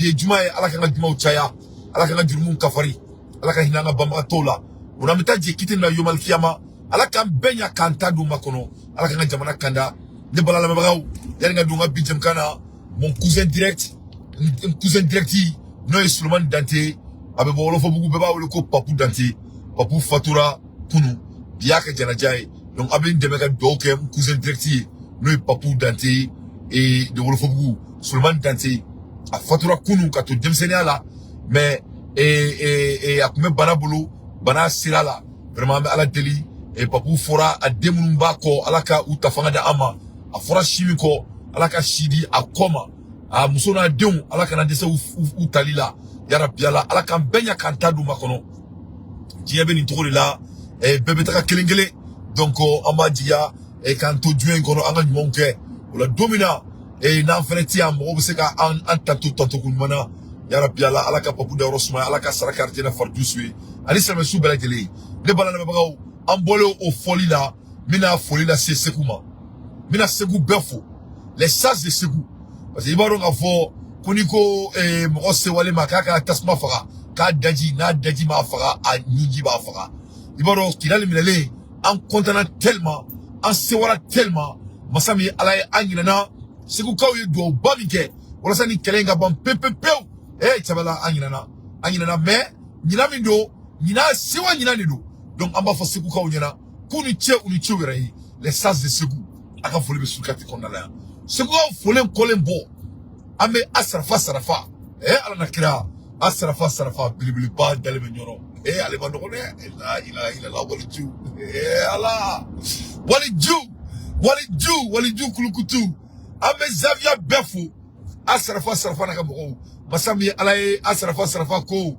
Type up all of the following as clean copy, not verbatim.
Bi ye juma ye, Ala k'an ka jumaw caya, Ala k'an ka jurumuw kafari, Ala ka hinɛ an ka banbagatɔw la. O la, an bɛ taa jɛ kiti na yomal kiyama. Ala k'an bɛɛ ɲa k'an ta d'u ma kɔnɔ. Ala k'an ka jamana kanda. Ne bala lamɛnbagaw, yanni ka don n ka bi jɛmukan na, mon cousin direct, n cousin direct, n'o ye Sulemani Dante, a bɛ bɔ Wɔlɔfɔbugu, bɛɛ b'a wele ko Papu Dante. Papu fatura kunu, bi y'a kɛ janaja ye. Donc a bɛ n dɛmɛ ka dugawu kɛ n cousin direct ye, n'o ye Papu Dante et de Wɔlɔfɔbugu, Sulemani Dante. A fatura kunu ka to denmisɛnninya la, mais et a tun bɛ bana bolo, bana sera la. Vraiment, an bɛ Ala deli. Et Papu fɔra, a den minnu b'a kɔ, Ala ka u ta fanga di an ma. A fɔra si min kɔ, Ala ka si di a kɔ ma. A muso n'a denw, Ala kana dɛsɛ u tali la. Yarabi Ala, Ala k'an bɛɛ ɲa k'an ta d'u ma kɔnɔ. Diɲɛ bɛ nin cogo de la, bɛɛ bɛ taga kelen kelen. Donc an b'a jigiya k'an to diɲɛ in kɔnɔ, an ka ɲumanw kɛ. O la, don min na n'an fɛnɛ ti yan, mɔgɔw bɛ se ka an tanto tanto ko ɲuman na. Yarabi Ala, Ala ka Papu dayɔrɔ sumaya, Ala ka sara kɛ arijɛnɛ faridusu ye ani silamɛ su bɛɛ lajɛlen ye. Ne bala lamɛnbagaw, an bɔlen o fɔli la, n bɛna foli lase Segu ma. N bɛna Segu bɛɛ fo, les sages de Segu, parce que i b'a dɔn k'a fɔ ko n'i ko mɔgɔ sewale ma k'a ka tasuma faga, k'a daji, n'a daji m'a faga, a ɲinji b'a faga. I b'a dɔn, Kidali minɛlen, an kɔntana tellement, an sewara tellement. Masa min ye Ala ye, an ɲinɛna. Segukaw ye duwawuba min kɛ walasa ni kɛlɛ in ka ban pewu pewu pewu, cɛbala, an ɲinɛna, an ɲinɛna. Mais ɲina min don, ɲina sewa ɲina de don. Donc an b'a fɔ Segukaw ɲɛna k'u ni ce, u ni ce u yɛrɛ ye. Les sages de Segu, a ka foli bɛ surukati kɔnɔna la yan. Segukaw folen kɔlen bɔ, an bɛ a sarafa sarafa. Ala na kira, a sarafa sarafa belebeleba dalen bɛ ɲɔrɔ. Ale ma nɔgɔn dɛ. La ilaha illallah, waliju, Ala, waliju, waliju, waliju kulukutu. An bɛ zaviya bɛɛ fo, a sarafa sarafa n'a ka mɔgɔw. Masa min ye Ala ye, a sarafa sarafa ko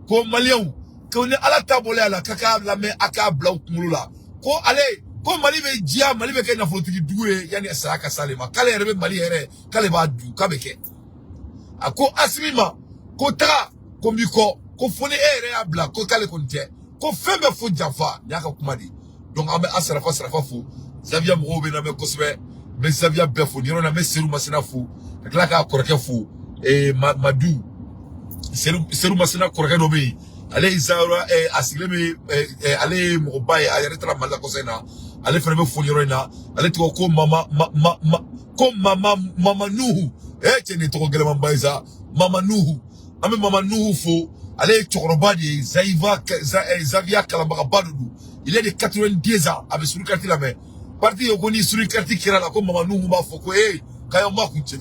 Maliyɛnw, ko ni Ala ta bɔlen a la, k'a k'a lamɛn, a k'a bila u kunkolo la ko ale ko Mali bɛ diya, Mali bɛ kɛ nafolotigi dugu ye yanni saya ka s'ale ma, k'ale yɛrɛ bɛ Mali yɛrɛ, k'ale b'a dun, k'a bɛ kɛ. A ko Asimi ma ko taga, ko n b'i kɔ, ko fo ni e yɛrɛ y'a bila, ko k'ale kɔni tɛ, ko fɛn bɛɛ fo janfa. Nin y'a ka kuma de ye. Donc an bɛ a sarafa sarafa fo. Zaviya mɔgɔw bɛ lamɛn kosɛbɛ. N bɛ zaviya bɛɛ fo nin yɔrɔ in na. N bɛ Seru Masina fo, ka tila k'a kɔrɔkɛ fo, Madu Seru, Seru Masina kɔrɔkɛ dɔ bɛ yen, ale ye Zayora, a sigilen bɛ, ale ye mɔgɔba ye, a yɛrɛ taara Mali la kɔsɛ in na. Ale fana bɛ fo nin yɔrɔ in na. Ale tɔgɔ ko Mama ma ma ma ko Mama Mama Nuhu. Cɛ, nin tɔgɔ gɛlɛmanba ye sa, Mama Nuhu. An bɛ Mama Nuhu fo. Ale ye cɛkɔrɔba de ye, Zayiva Zaviya kalanbagaba de don. Il est de 82 ans. A bɛ surukati lamɛn parti ye, ko ni surukati kɛra la, ko Mama Nuhu b'a fɔ ko k'aw ma kun cɛ,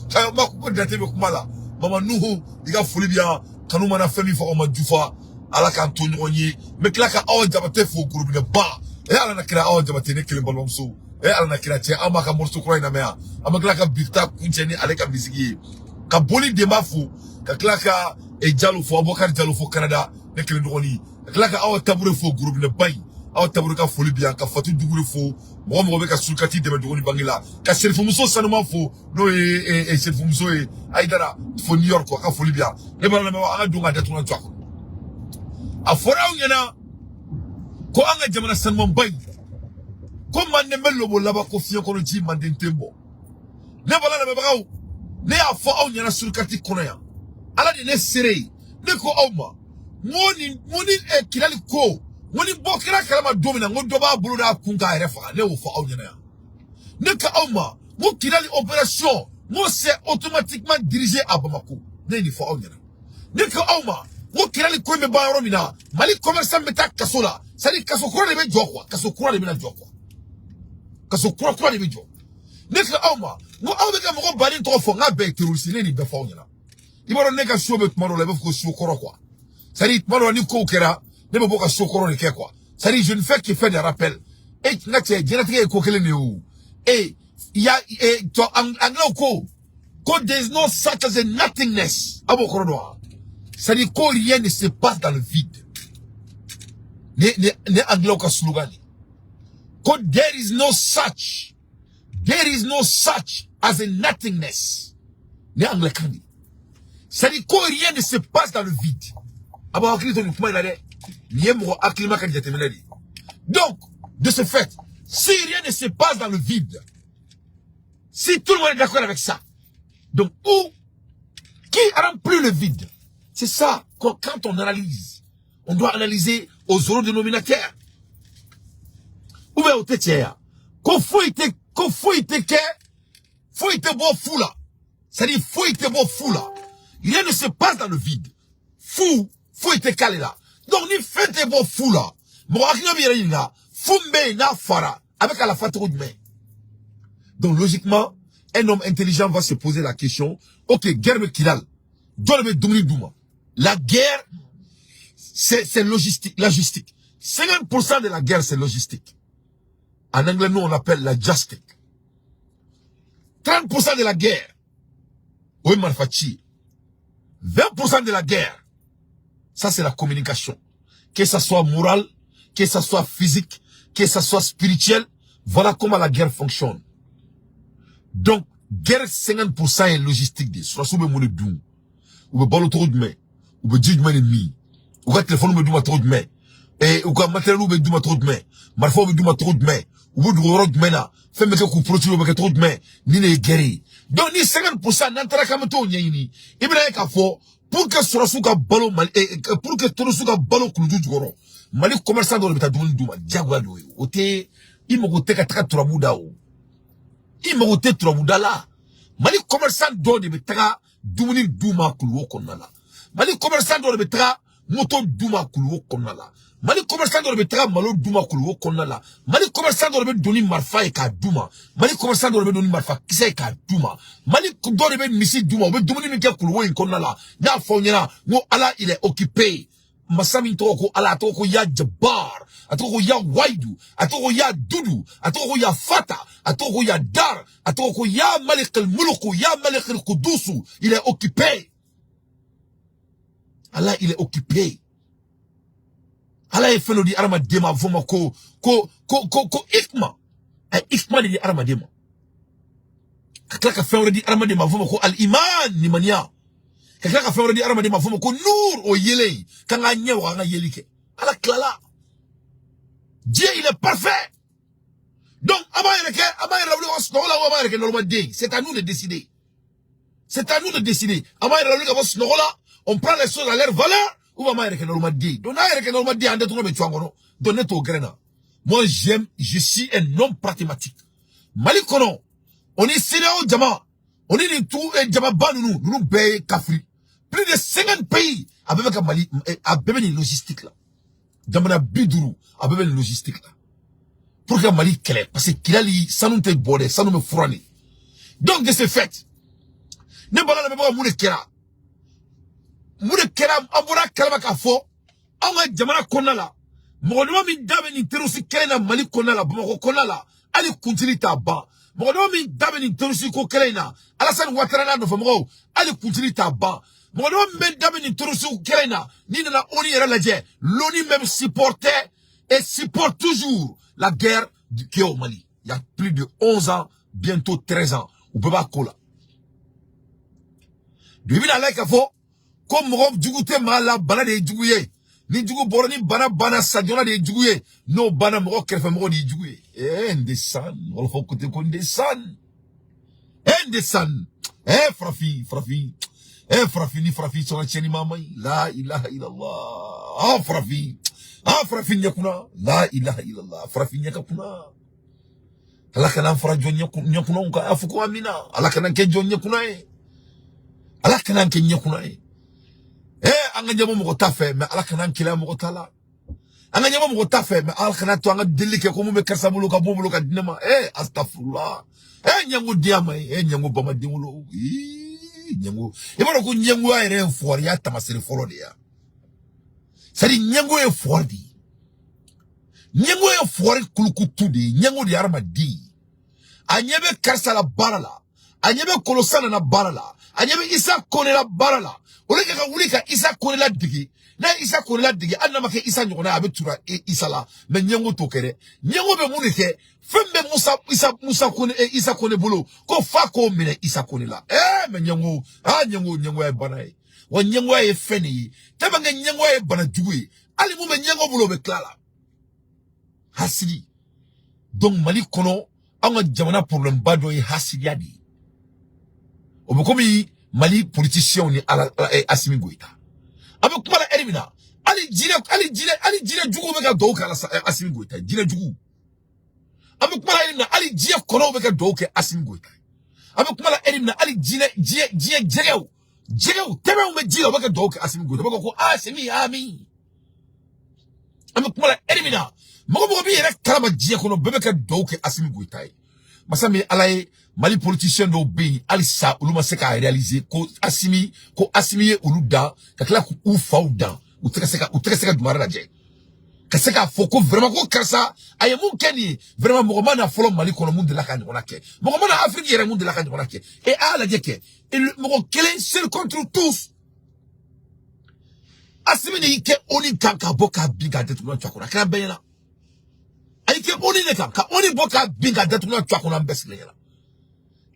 k'aw ma kun, ko Dante bɛ kuma la. Mama Nuhu, i ka foli bi yan. Kanu mana fɛn min fɔ, aw ma jufa. Ala k'an to ɲɔgɔn ye. N bɛ tila ka aw Jabate fo, gorobinɛba. Ala na kira, aw Jabate, ne kelen balimamuso. Ala na kira, cɛ, an b'a ka morceau kura in lamɛn yan. An bɛ tila ka bi ta kuncɛ ni ale ka musique ye, ka boli denba fo, ka tila ka Jalo fo, Abubakar Jalo fo Canada, ne kelen dɔgɔnin, ka tila ka aw Tabure fo, gorobinɛba in. Aw Tabure ka foli bi yan, ka Fatu Dugure fo, mɔgɔ mɔgɔ bɛ ka surukati dɛmɛ dɔgɔnin bange la, ka Serifumuso sanuman fo, n'o ye Serifumuso ye, Ayidara fo New York, a ka foli bi yan. Ne b'a lamɛn, an ka don ka datugu to a kɔnɔ. A fɔra aw ɲɛna ko an ka jamana sanumanba in, ko manden bɛ lobo laban, ko fiɲɛ kɔnɔ ji manden tɛ bɔ. Ne bala lamɛnbagaw, ne y'a fɔ aw ɲɛna surukati kɔnɔ yan, Ala de ne seere ye. Ne ko aw ma n ko ni n ko ni Kidali ko, n ko ni bɔ kɛra kalama don min na, n ko dɔ b'a bolo d'a kun k'a yɛrɛ faga. Ne y'o fɔ aw ɲɛna yan. Ne ka aw ma n ko Kidali opération, n ko c'est automatiquement dirigé à Bamako. Ne ye nin fɔ aw ɲɛna. Ne ko aw ma n ko Kidali ko in bɛ ban yɔrɔ min na, Mali commerçant bɛ taa kaso la, c'est à dire kaso kura de bɛ jɔ quoi, kaso kura de bɛna jɔ quoi, kaso kura kura de bɛ jɔ. Ne ko aw ma n ko aw bɛ ka mɔgɔ baden tɔgɔ fɔ, n k'a bɛɛ ye terroriste. Ne ye nin bɛɛ fɔ aw ɲɛna. I b'a dɔn, ne ka so bɛ tuma dɔ la, i b'a fɔ ko so kɔrɔ quoi, c'est à dire tuma dɔ la, ni kow kɛra, ne bɛ bɔ ka so kɔrɔ de kɛ quoi, c'est à dire je ne fais que faire des rappels. E n ka cɛ, diɲɛlatigɛ ye ko kelen de ye o. E ya e tɔ, anglais ko there is no such as a nothingness. A b'o kɔrɔ dɔn wa? C'est à dire ko rien ne se passe dans le vide. Ne anglais ka slogan de ko there is no such as a nothingness. Ne anglais kan de, c'est à dire ko rien ne se passe dans le vide. A b'aw hakili to nin kuma in na dɛ. Nin ye mɔgɔ hakilima ka jateminɛ de ye. Donc de ce fait, si rien ne se passe dans le vide, si tout le monde est d'accord avec ça, donc où Qui remplit le vide? C'est ça, quand on analyse, on doit analyser au zéro dénominateur. Ou bien au tɛ tiɲɛ ya? Ko foyi tɛ, ko foyi tɛ kɛ, foyi tɛ bɔ fu la. C'est-à-dire foyi tɛ bɔ fu la. Rien ne se passe dans le vide. Fu, foyi tɛ k'ale la. Donc ni fɛn tɛ bɔ fu la, mɔgɔ hakilina bɛ yɛrɛ ɲininka, fu min bɛ yen n'a fara, a bɛ ka lafa cogo jumɛn? Donc logiquement, un homme intelligent va se poser la question, ok, guerre bɛ Kidal, jɔn de bɛ dumuni d'u ma? La guerre, c'est logistique, logistique. 50% de la guerre, c'est logistique. En anglais, nous, on appelle la logistique. 30% de la guerre, oui, marifa ci. 20% de la guerre, ça c'est la communication. Que ça soit moral, que ça soit physique, que ça soit spirituel, voilà comment la guerre fonctionne. Donc, guerre 50% est logistique de. Sɔrɔdasiw bɛ mun de dun? U bɛ balo cogo jumɛn? U bɛ ji jumɛn de min? U ka téléphone bɛ d'u ma cogo jumɛn? U ka matériel bɛ d'u ma cogo jumɛn? Marifaw bɛ d'u ma cogo jumɛn? U bɛ dogo yɔrɔ jumɛn na? Fɛn bɛ kɛ k'u protéger, o bɛ kɛ cogo jumɛn? Ni de ye guerre ye. Donc ni 50% n'an taara k'an bɛ t'o ɲɛɲini, i bɛna ye k'a fɔ pour que sɔrɔdasiw ka balo Mali, pour que terroristes ka balo kuluju jukɔrɔ, Mali commerçant dɔw de bɛ taa dumuni d'u ma, diyagoya de y'o ye. O tɛ i mago tɛ ka taga turabu da o. I mago tɛ turabu da la. Mali commerçant dɔw de bɛ taga dumuni d'u ma kuluwo kɔnɔna la. Mali commerçant dɔw de bɛ taga moto d'u ma kuluwo kɔnɔna la. Mali commerçant dɔw de bɛ taga malo d'u ma kuluwo kɔnɔna la. Mali commerçant dɔw de bɛ don ni marifa ye k'a d'u ma. Mali commerçant dɔw de bɛ don ni marifa kisɛ ye k'a d'u ma. Mali dɔw de bɛ misi d'u ma, u bɛ dumuni min kɛ kuluwo in kɔnɔna la. N y'a fɔ aw ɲɛna n ko Ala, il est occupé. Masa min tɔgɔ ko Ala, a tɔgɔ ko Ya Jabbar, a tɔgɔ ko Ya Waidu, a tɔgɔ ko Ya Dudu, a tɔgɔ ko Ya Fata, a tɔgɔ ko Ya Dar, a tɔgɔ ko Ya Malik al Muluku, Ya Malik al Kudusu. Il est occupé. Allah, il est occupé. Ala ye fɛn dɔ di hadamaden ma, a bɛ f'o ma ko ikma. A ye ikma de di hadamaden ma, ka tila ka fɛn wɛrɛ di hadamaden ma, a bɛ f'o ma ko al iman, limaniya, ka tila ka fɛn wɛrɛ di hadamaden ma, a bɛ f'o ma ko nur, o yelen k'an ka ɲɛ wa an ka yeli kɛ. Ala tilala. Dieu, il est parfait. Donc an b'a yɛrɛ kɛ, an b'a yɛrɛ lawuli ka bɔ sunɔgɔ la, ou an b'a yɛrɛ kɛ nalomaden? C'est à nous de décider. C'est à nous de décider. An b'a yɛrɛ lawuli ka bɔ sunɔgɔ la, on prend les choses à leur valeur, ou an b'a yɛrɛ kɛ nalomaden? Donc n'a yɛrɛ kɛ nalomaden, an tɛ bɛ cu an kɔnɔ. Donc ne t'o gɛrɛ na. Moi j'aime, je suis un homme pragmatique. Mali kɔnɔ, o ni CEDEAO jama, o ni nin tu jamaba ninnu, ninnu bɛɛ ye kafiri. Plus de 50 pays, a bɛɛ bɛ ka Mali, a bɛɛ bɛ nin logistique la. Jamana 50, a bɛɛ bɛ nin logistique la pour que Mali kɛlɛ, parce que Kidali sanu tɛ bɔ dɛ, sanu bɛ furan de. Donc de ce fait, ne bala lamɛnbagaw, mun de kɛra? Mun de kɛra? An bɔra kalama k'a fɔ anw ka jamana kɔnɔna la, mɔgɔ dama min da bɛ nin terroriste kɛlɛ na Mali kɔnɔna la, Bamakɔ kɔnɔna la, hali kuntigi t'a ban. Mɔgɔ dama min da bɛ nin terroriste ko kɛlɛ in na, Alassane Ouattara n'a nɔfɛmɔgɔw, hali kuntigi t'a ban. Mɔgɔ dama min bɛ da bɛ nin terroriste kɛlɛ in na, n'i nana ONU yɛrɛ lajɛ, l'ONU même supportait et supporte toujours la guerre qui est au Mali. Il y a plus de 11 ans, bientôt 13 ans, u bɛɛ b'a ko la. Donc i bɛna lajɛ k'a fɔ ko mɔgɔ jugu tɛ maa la, bana de ye jugu ye. Ni jugu bɔra, ni bana banna, sa joona de ye jugu ye. N'o banna, mɔgɔ kɛrɛfɛmɔgɔ de ye jugu ye. Eh, ndesan, wɔlɔfɔ ko ten ko ndesan. Eh, ndesan. Eh, farafin, farafin. Eh, farafin ni farafin sɔnna tiɲɛni ma man ɲi. La ilaha illallah. Ah, farafin. Ah, farafin ɲɛ kunna. La ilaha illallah. Farafin ɲɛ ka kunna. Ala kana an fara jɔn ɲɛkunnaw kan. A fɔ ko amina. Ala kana kɛ jɔn ɲɛkunna ye. Ala kana an kɛ ɲɛkunna ye. Eh, an ka ɲɛbɔ mɔgɔ ta fɛ, mais Ala kana an keleya mɔgɔ ta la. An ka ɲɛbɔ mɔgɔ ta fɛ, mais Ala kana to an ka deli kɛ ko mun bɛ karisa bolo ka bɔ bolo ka di ne ma. Eh, astafurula. Eh, ɲɛngo diya ma ye. Eh, ɲɛngo bamaden wolo. Ii, ɲɛngo. I b'a dɔn ko ɲɛngoya yɛrɛ ye fugariya taamasere fɔlɔ de ye. C'est à dire ɲɛngo ye fugari de ye. Ɲɛngo ye fugari kulukutu de ye. Ɲɛngo de ye hadamaden ye. A ɲɛ bɛ karisa la baara la. A ɲɛ bɛ Kolosa nana baara la. A ɲɛ bɛ Isa Kone la baara la. O de kɛ ka wuli ka Isa Kone la dege. N'a ye Isa Kone la dege, hali n'a ma kɛ Isa ɲɔgɔnna ye, a bɛ tura Isa la. Mais ɲɛngo t'o kɛ dɛ. Ɲɛngo bɛ mun de kɛ? Fɛn bɛ Musa Isa Musa Kone Isa Kone bolo ko fa k'o minɛ Isa Kone la. Eh, mais ɲɛngo, ah ɲɛngo, ɲɛngoya ye bana ye. Wa ɲɛngoya ye fɛn de ye. Tellement que ɲɛngoya ye bana jugu ye. Hali mun bɛ ɲɛngo bolo, o bɛ tila la. Hasidi. Donc Mali kɔnɔ, anw ka jamana problème ba dɔ ye hasidiya de ye. O bɛ komi Mali politiciens ni ala Assimi Goïta. An bɛ kuma la ɛri min na, hali jinɛ juguw bɛ ka duwawu kɛ Assimi Goïta, jinɛ jugu. An bɛ kuma la ɛri min na, hali diɲɛ kɔnɔw bɛ ka duwawu kɛ Assimi Goïta. An bɛ kuma la ɛri min na, hali jinɛ diɲɛ jɛgɛw tɛmɛnw bɛ ji la, u bɛ ka duwawu kɛ Assimi Goïta, u bɛ ka ko Assimi ami. An bɛ kuma la ɛri min na, mɔgɔ mɔgɔ b'i yɛrɛ kalama diɲɛ kɔnɔ, bɛɛ bɛ ka duwawu kɛ Assimi Goïta ye. Masa min Ala ye, Mali politicien dɔw bɛ yen halisa, olu ma se k'a réaliser ko Assimi ye olu dan ka tila k'u faw dan. U tɛ ka se ka Dumara lajɛ ka se k'a fɔ ko vraiment, ko karisa a ye mun kɛ nin ye. Vraiment, mɔgɔ ma na fɔlɔ Mali kɔnɔ mun delila ka ɲɔgɔnna kɛ, mɔgɔ ma na Afiriki yɛrɛ mun delila ka ɲɔgɔnna kɛ. E a y'a lajɛ kɛ, mɔgɔ kelen, seul contre tous, Assimi de y'i kɛ ONU kan ka bɔ k'a bin k'a datugu cɔ kɔnɔ. A kɛra bɛɛ ɲɛna. A y'i kɛ ONU de kan ka ONU bɔ k'a bin k'a datugu cɔ kɔnɔ. An bɛɛ sigilen ɲɛna.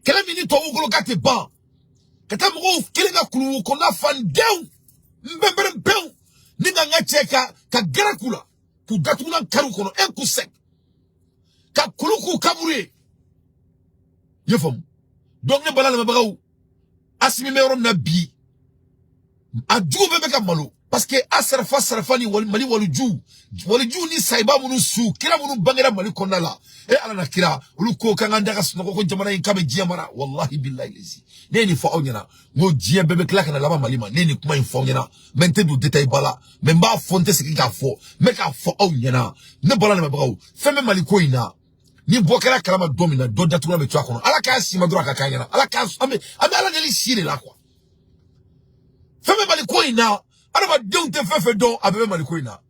Kɛlɛ min ni tubabuw bolo k'a tɛ ban, ka taa mɔgɔw kelen ka kuluwo kɔnɔna fandenw nbɛnbɛrɛnbɛnw ni ka n ka cɛ ka gɛrɛ k'u la, k'u datugulan kari u kɔnɔ un coup sec, ka kulu k'u kaburu ye. I ye faamu? Donc ne bala lamɛnbagaw, Assimi bɛ yɔrɔ min na bi, a jugu bɛɛ bɛ ka malo, parce que a sarafa sarafa ni wali Mali waliju ni sayiba minnu su kira minnu bangera Mali kɔnɔna la, e Ala na kira, olu ko k'an k'an da ka sunɔgɔ ko jamana in k'a bɛ diɲɛ mara. Wallahi billahi lezi, ne ye nin fɔ aw ɲɛna, n ko diɲɛ bɛɛ bɛ tila ka na laban Mali ma. Ne ye nin kuma in fɔ aw ɲɛna, mais n tɛ don détail ba la, mais n b'a fɔ, n tɛ segin k'a fɔ, n bɛ k'a fɔ aw ɲɛna. Ne bɔra lamɛnbagaw, fɛn bɛ Mali ko in na, ni bɔ kɛra kalama don min na, dɔ datugulan bɛ to a kɔnɔ. Ala k'a si ma dɔrɔn, a ka k'an ɲɛna. Ala k'a an bɛ Ala deli si de la quoi. Fɛn bɛ Mali ko in na, adamadenw tɛ fɛn fɛn dɔn, a bɛɛ bɛ Mali ko in na.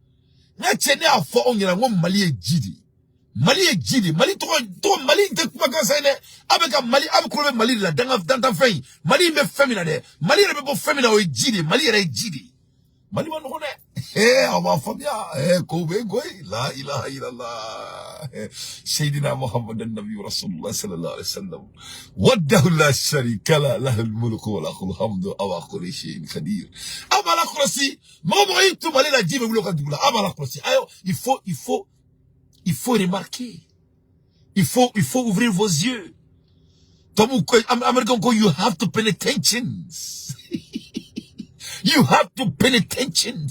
N ka cɛ, ne y'a fɔ aw ɲɛna n ko Mali ye ji de ye, Mali ye ji de ye. Mali tɔgɔ Mali in tɛ kuma gansan ye dɛ. A bɛ ka Mali, a bɛ kulo bɛ Mali de la, danga dantanfɛn in. Mali in bɛ fɛn min na dɛ, Mali yɛrɛ bɛ bɔ fɛn min na, o ye ji de ye. Mali yɛrɛ ye ji de ye. Mali ma nɔgɔn dɛ. Ee, aw b'a faamuya. Ee, kow bɛ koyi. La ilaha illallah, sayyidina Muhammad nabi rasulullah sallallahu alaihi wasallam, wahdahu la sharika la, lahul mulku wa lahul hamdu ala kulli shay'in qadir. Aw b'a la kɔlɔsi, mɔgɔ mɔgɔ y'i to Mali la, ji bɛ wuli ka dugu la. Aw b'a la kɔlɔsi. Ayo, il faut remarquer, il faut ouvrir vos yeux. Tubabu ko, Américain ko, you have to pay attention, you have to pay attention.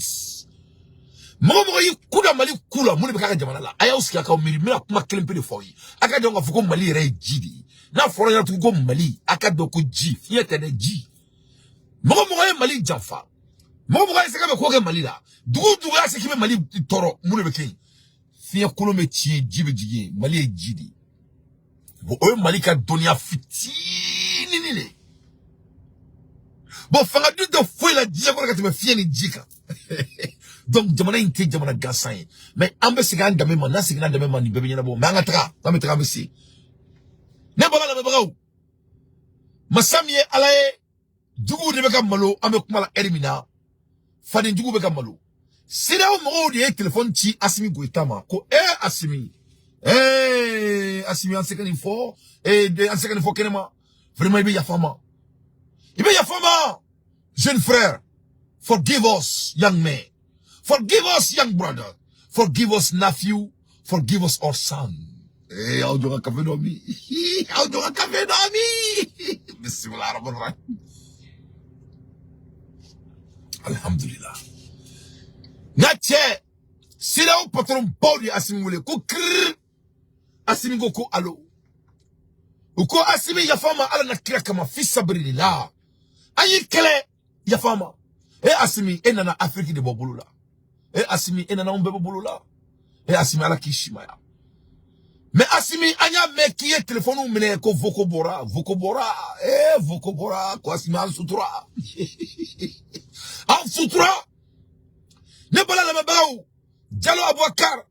Mɔgɔ mɔgɔ y'i ku da Mali ku la, mun de bɛ k'a ka jamana la? A y'aw sigi a k'aw miiri. N bɛna kuma kelen pe de fɔ aw ye. A ka dɔn k'a fɔ ko Mali yɛrɛ ye ji de ye. N'a fɔra ɲɛna tugun ko Mali, a ka dɔn ko ji, fiɲɛ tɛ dɛ, ji. Mɔgɔ mɔgɔ ye Mali janfa, mɔgɔ mɔgɔ ye se ka bɛ ko kɛ Mali la, dugu o dugu y'a se k'i bɛ Mali tɔɔrɔ, mun de bɛ kɛ yen? Fiɲɛ kolon bɛ ci yen, ji bɛ jigin yen. Mali ye ji de ye. Bon, o ye Mali ka dɔnniya fitinin de ye. Bon, fanga dun tɛ foyi la diɲɛ kɔnɔ ka tɛmɛ fiɲɛ ni ji kan. Donc jamana in tɛ jamana gansan ye, mais an bɛ segin an danbe ma. N'an seginna an danbe ma, nin bɛɛ bɛ ɲɛnabɔ. Mais an ka taga, an bɛ taga, an bɛ se. Ne bɔra lamɛnbagaw, masa min ye Ala ye, juguw de bɛ ka malo. An bɛ kuma la ɛri min na, faden juguw bɛ ka malo. CEDEAO mɔgɔw de ye téléphone ci Assimi Goïta ma ko eh Assimi, eh Assimi, an se ka nin fɔ, eh an se ka nin fɔ kɛnɛma. Vraiment, i bɛ yafa n ma, i bɛ yafa n ma, jeune frère. Forgive us, young man. Forgive us, young brother. Forgive us, nephew. Forgive us, our son. Eh, aw jɔ ka kafe dɔ min, aw jɔ ka kafe dɔ min. Bisimilah rahman rahim, alhamdulillah. N ka cɛ, CEDEAO patron baw de ye Assimi wele ko kiriri. Assimi ko allo. U ko Assimi, yafa ma Ala na kira kama, fi sabilillah, an y'i kɛlɛ, yafa ma. E Assimi, e nana Afiriki de bɔ bolo la. E Assimi, e nana anw bɛɛ bɔ bolo la. E Assimi, Ala k'i simaya. Mais Assimi, an y'a mɛn k'i ye téléphone minɛ ko vocaux bɔra, vocaux bɔra, eh vocaux bɔra, ko Assimi, an sutura, an sutura. Ne bala lamɛnbagaw, Jalo Abubakar,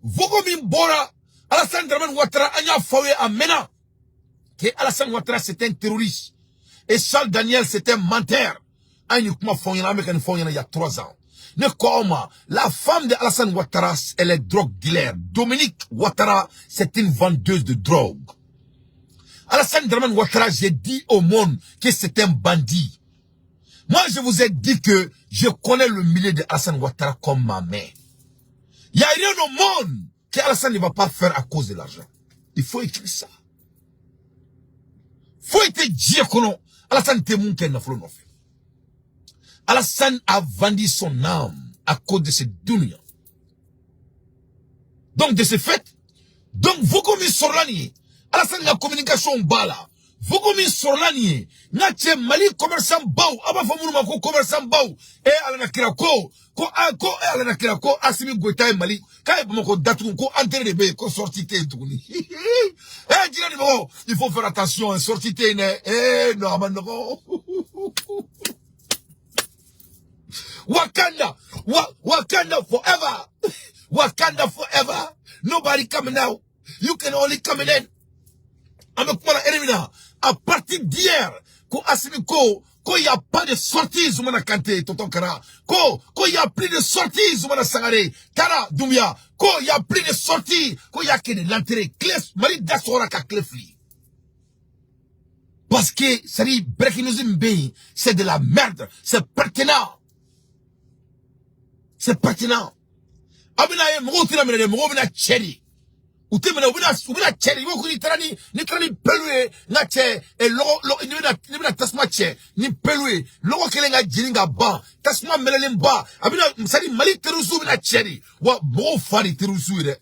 vocaux min bɔra, Alassane Dramane Ouattara, an y'a fɔ aw ye a mɛnna que Alassane Ouattara, c'est un terroriste et Charles Daniel, c'est un menteur. An ye nin kuma fɔ aw ɲɛna, an bɛ ka nin fɔ aw ɲɛna il y a 3 ans. Ne ko aw ma, la femme de Alassane Ouattara, elle est drogue dealer. Dominique Ouattara, c'est une vendeuse de drogue. Alassane Dramane Ouattara, j'ai dit au monde que c'est un bandit. Moi, je vous ai dit que je connais le milieu de Alassane Ouattara comme ma main. Il n'y a rien au monde que Alassane ne va pas faire à cause de l'argent. Il faut écrire ça. Foyi tɛ diɲɛ kɔnɔ. Alassane tɛ mun kɛ nafolo nɔfɛ. Alassane a vendu son âme à cause de cette dunya. Donc de ce fait, donc vocaux min sɔrɔla nin ye, Alassane ka communication b'a la. Vocaux min sɔrɔla nin ye, n ka cɛ, Mali commerçant baw, aw b'a fɔ minnu ma ko commerçant baw, e Ala na kira ko ko a ko e Ala na kira ko Assimi Goïta ye Mali k'a ye Bamakɔ datugu, ko entrée de bɛ yen, ko sortie tɛ yen tuguni. Eh jinɛ ni mɔgɔw, il faut faire attention, sortie tɛ yen dɛ. Eh non, a ma nɔgɔn. Wakanda, Wakanda forever. Wakanda forever. Nobody coming out. You can only come in. An bɛ kuma la ere min na, à partir d'hier, ko Assimi ko ko y a pas de sortie, Zoumana Kanté, Tonton Kara, ko ko y a plus de sortie, Zoumana Sangaré, Tara Doumbia, ko y a plus de sortie, ko y a que de l'entrée. Clé Mali da sɔgɔra ka clé fili. Parce que c'est-à-dire breaking news min bɛ yen, c'est de la merde, c'est pertinent. C'est pertinent. A bɛna ye mɔgɔw tɛna minɛ dɛ, mɔgɔw bɛna cɛ de. U tɛ minɛ, u bɛna cɛ de. I b'o ko n'i taara ni pelu ye, n ka cɛ, lɔgɔ, n'i bɛna tasuma cɛ ni pelu ye, lɔgɔ kelen ka jeni ka ban, tasuma mɛlɛlen ba, a bɛna, c'est à dire Mali terroristes bɛna cɛ de. Wa mɔgɔw fa de terroristes ye dɛ.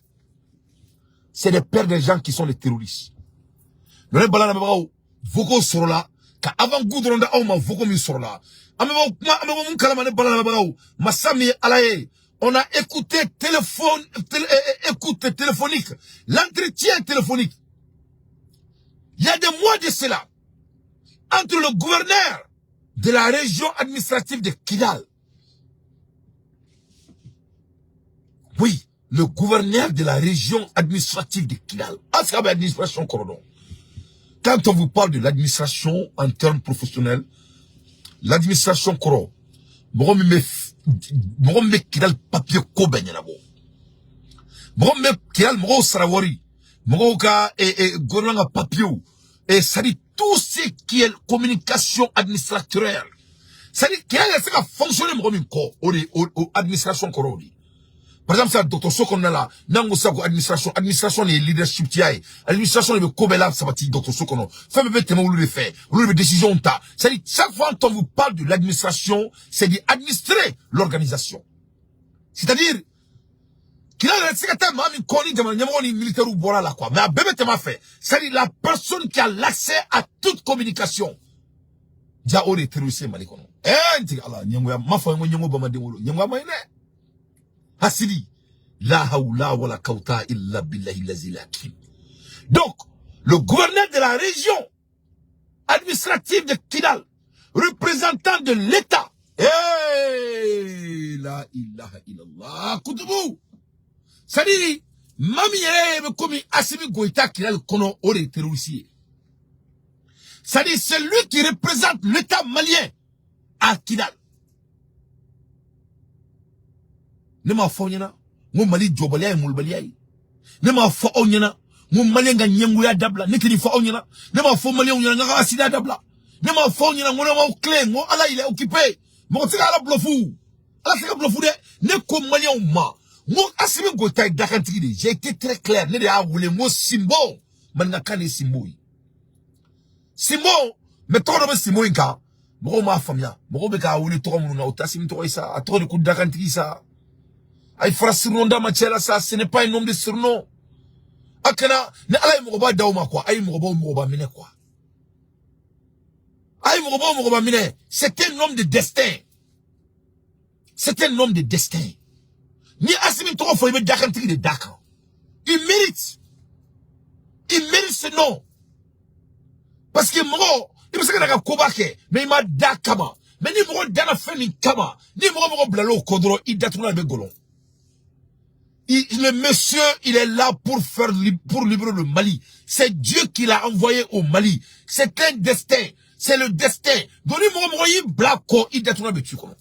C'est les pères des gens qui sont les terroristes. Ne bala lamɛnbagaw, vocaux sɔrɔla ka avant-goût dɔrɔn da aw ma. Vocaux min sɔrɔla, an bɛ bɔ kuma, an bɛ bɔ mun kalama? Ne bala lamɛnbagaw, masa min ye Ala ye, on a écouté téléphone, télé, écoute téléphonique, l'entretien téléphonique. Il y a des mois de cela, entre le gouverneur de la région administrative de Kidal. Oui, le gouverneur de la région administrative de Kidal. Ah, c'est l'administration cordon. Quand on vous parle de l'administration en termes professionnels, l'administration kɔrɔ, mɔgɔ min bɛ Kidal papier ko bɛɛ ɲɛnabɔ, mɔgɔ min bɛ Kidal mɔgɔw sara wari, mɔgɔw ka gouvernement ka papier, et c'est-à-dire tout ce qui est communication administratrielle, c'est-à-dire Kidal yɛrɛ se ka fonctionner mɔgɔ min kɔ, o de o administration kɔrɔ o de. Par exemple, sisan dɔgɔtɔrɔso kɔnɔna la, n'an ko sisan ko administration, administration de ye leadership tiya ye, administration de bɛ ko bɛɛ la sabati dɔgɔtɔrɔso kɔnɔ, fɛn bɛɛ bɛ tɛmɛ olu de fɛ, olu de bɛ décision ta. C'est-à-dire chaque fois qu'on vous parle de l'administration, c'est d'administrer l'organisation. C'est-à-dire Kidal yɛrɛ tɛ se ka taa maa min kɔ ni jamana ɲɛmɔgɔ ni militaires bɔra la quoi, mais a bɛɛ bɛ tɛmɛ a fɛ. C'est-à-dire la personne qui a l'accès à toute communication. Ja o de ye terroriste ye Mali kɔnɔ. N tigi Ala, ɲɛngoya ma fɔ n ko ɲɛngo bamaden wolo, ɲɛngoya ma ɲi dɛ. Hasidi. La hawla wala kawta illa billahi lazi lakim. Donc, le gouverneur de la région administrative de Kidal, représentant de l'État, eh, la ilaha illallah, kutubu. C'est-à-dire, mami yɛrɛ bɛ komi Assimi Goïta Kidal kɔnɔ, o de ye terroriste ye. C'est-à-dire, c'est lui qui représente l'État malien à Kidal. Ne m'a fɔ aw ɲɛna n ko Mali jɔbaliya ye molobaliya ye. Ne m'a fɔ aw ɲɛna n ko Maliyɛn ka ɲɛngoya dabila. Ne tɛ nin fɔ aw ɲɛna. Ne m'a fɔ Maliyɛnw ɲɛna n ka accident dabila. Ne m'a fɔ aw ɲɛna n ko ne m'aw tilen, n ko Ala il est occupé. Mɔgɔ tɛ se ka Ala bluff. Ala tɛ se ka bluff dɛ. Ne ko Maliyɛnw ma n ko Assimi Goïta ye dakantigi de ye. J'ai été très clair. Ne de y'a wele n ko Simbo. Maninkakan de ye Simbo ye. Simbo, mais tɔgɔ dɔ bɛ Simbo in kan. Mɔgɔw m'a faamuya. Mɔgɔw bɛ k'a wele tɔgɔ minnu na, o tɛ Assimi tɔgɔ ye sa. A tɔgɔ de ko dakantigi sa. Ay fara surnom d'a ma cɛ la sa, ce n'est pas un nom de surnom. A kana ni Ala ye mɔgɔba d'aw ma quoi, a ye mɔgɔbaw mɔgɔba minɛ quoi. A ye mɔgɔbaw mɔgɔba minɛ. C'est un homme de destin. C'est un homme de destin. Ni Assimi tɔgɔ fɔ, i bɛ dakantigi de d'a kan. Il mérite. Il mérite ce nom. Parce que mɔgɔ, i bɛ se ka na ka koba kɛ, mais i ma da kama. Mais ni mɔgɔ dana fɛn min kama, ni mɔgɔ bilala o kɔ dɔrɔn, i datugulan bɛ gɔlɔn. Le monsieur, il est là pour libérer le Mali. C'est Dieu qui l'a envoyé au Mali. C'est un destin. C'est le destin. Donc, ni mɔgɔ mɔgɔ y'i bila kɔ, i datugulan bɛ tu kɔnɔ.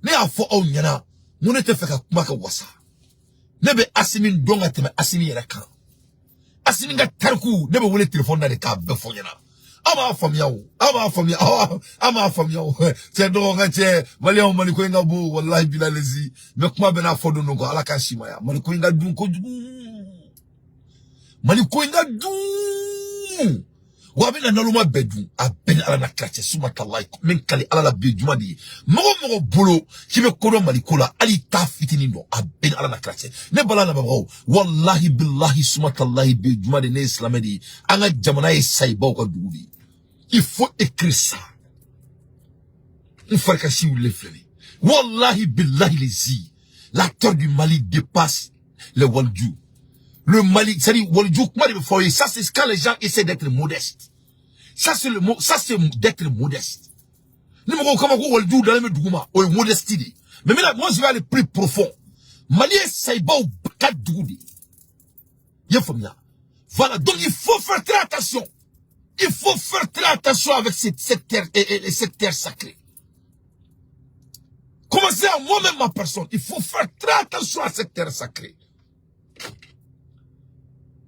Ne y'a fɔ aw ɲɛna, n ko ne tɛ fɛ ka kuma ka wasa. Ne bɛ Assimi dɔn ka tɛmɛ Assimi yɛrɛ kan. Assimi ka tariku, ne bɛ wele téléphone na de k'a bɛɛ fɔ ɲɛna. Aw b'a faamuya o, aw b'a faamuya, aw b'a faamuya o. Cɛ dɔgɔ ka cɛ, Maliyɛnw, Mali ko in ka bon, walahi bilalezi. Mais kuma bɛɛ n'a fɔ don don quoi, Ala k'an si maya. Mali ko in ka dun kojugu. Mali ko in ka dun. dun. Wa a bɛna naloma bɛɛ dun. A bɛɛ ni Ala na kira cɛ, suma talayi min kali Ala la bi juma de ye. Mɔgɔ o mɔgɔ bolo k'i bɛ ko dɔn Mali ko la, hali i t'a fitinin dɔn, a bɛɛ ni Ala na kira cɛ. Ne bala lamɛnbagaw, walahi bilahi suma talahi bi juma de, ne ye silamɛ de ye. An ka jamana ye sayibaw ka dugu de ye. Il faut écrire ça. N farikasi wulilen filɛ nin ye. Wallahi billahi lezi. La terre du Mali dépasse les Waljou. Le Mali, c'est-à-dire Waljou, kuma de bɛ fɔ aw ye. Ça, c'est quand les gens essaient d'être modestes. Ça, c'est le mot, ça, c'est d'être modeste. Ni mɔgɔw kama ko Waljou dalen bɛ dugu ma, o ye modestie de ye. Mais maintenant, moi, je vais aller plus profond. Mali ye sayibaw ka dugu de ye. I ye faamuya? Voilà, donc il faut faire très attention. Il faut faire très attention avec cette terre et cette terre sacrée. Commencez à moi-même, ma personne. Il faut faire très attention à cette terre sacrée.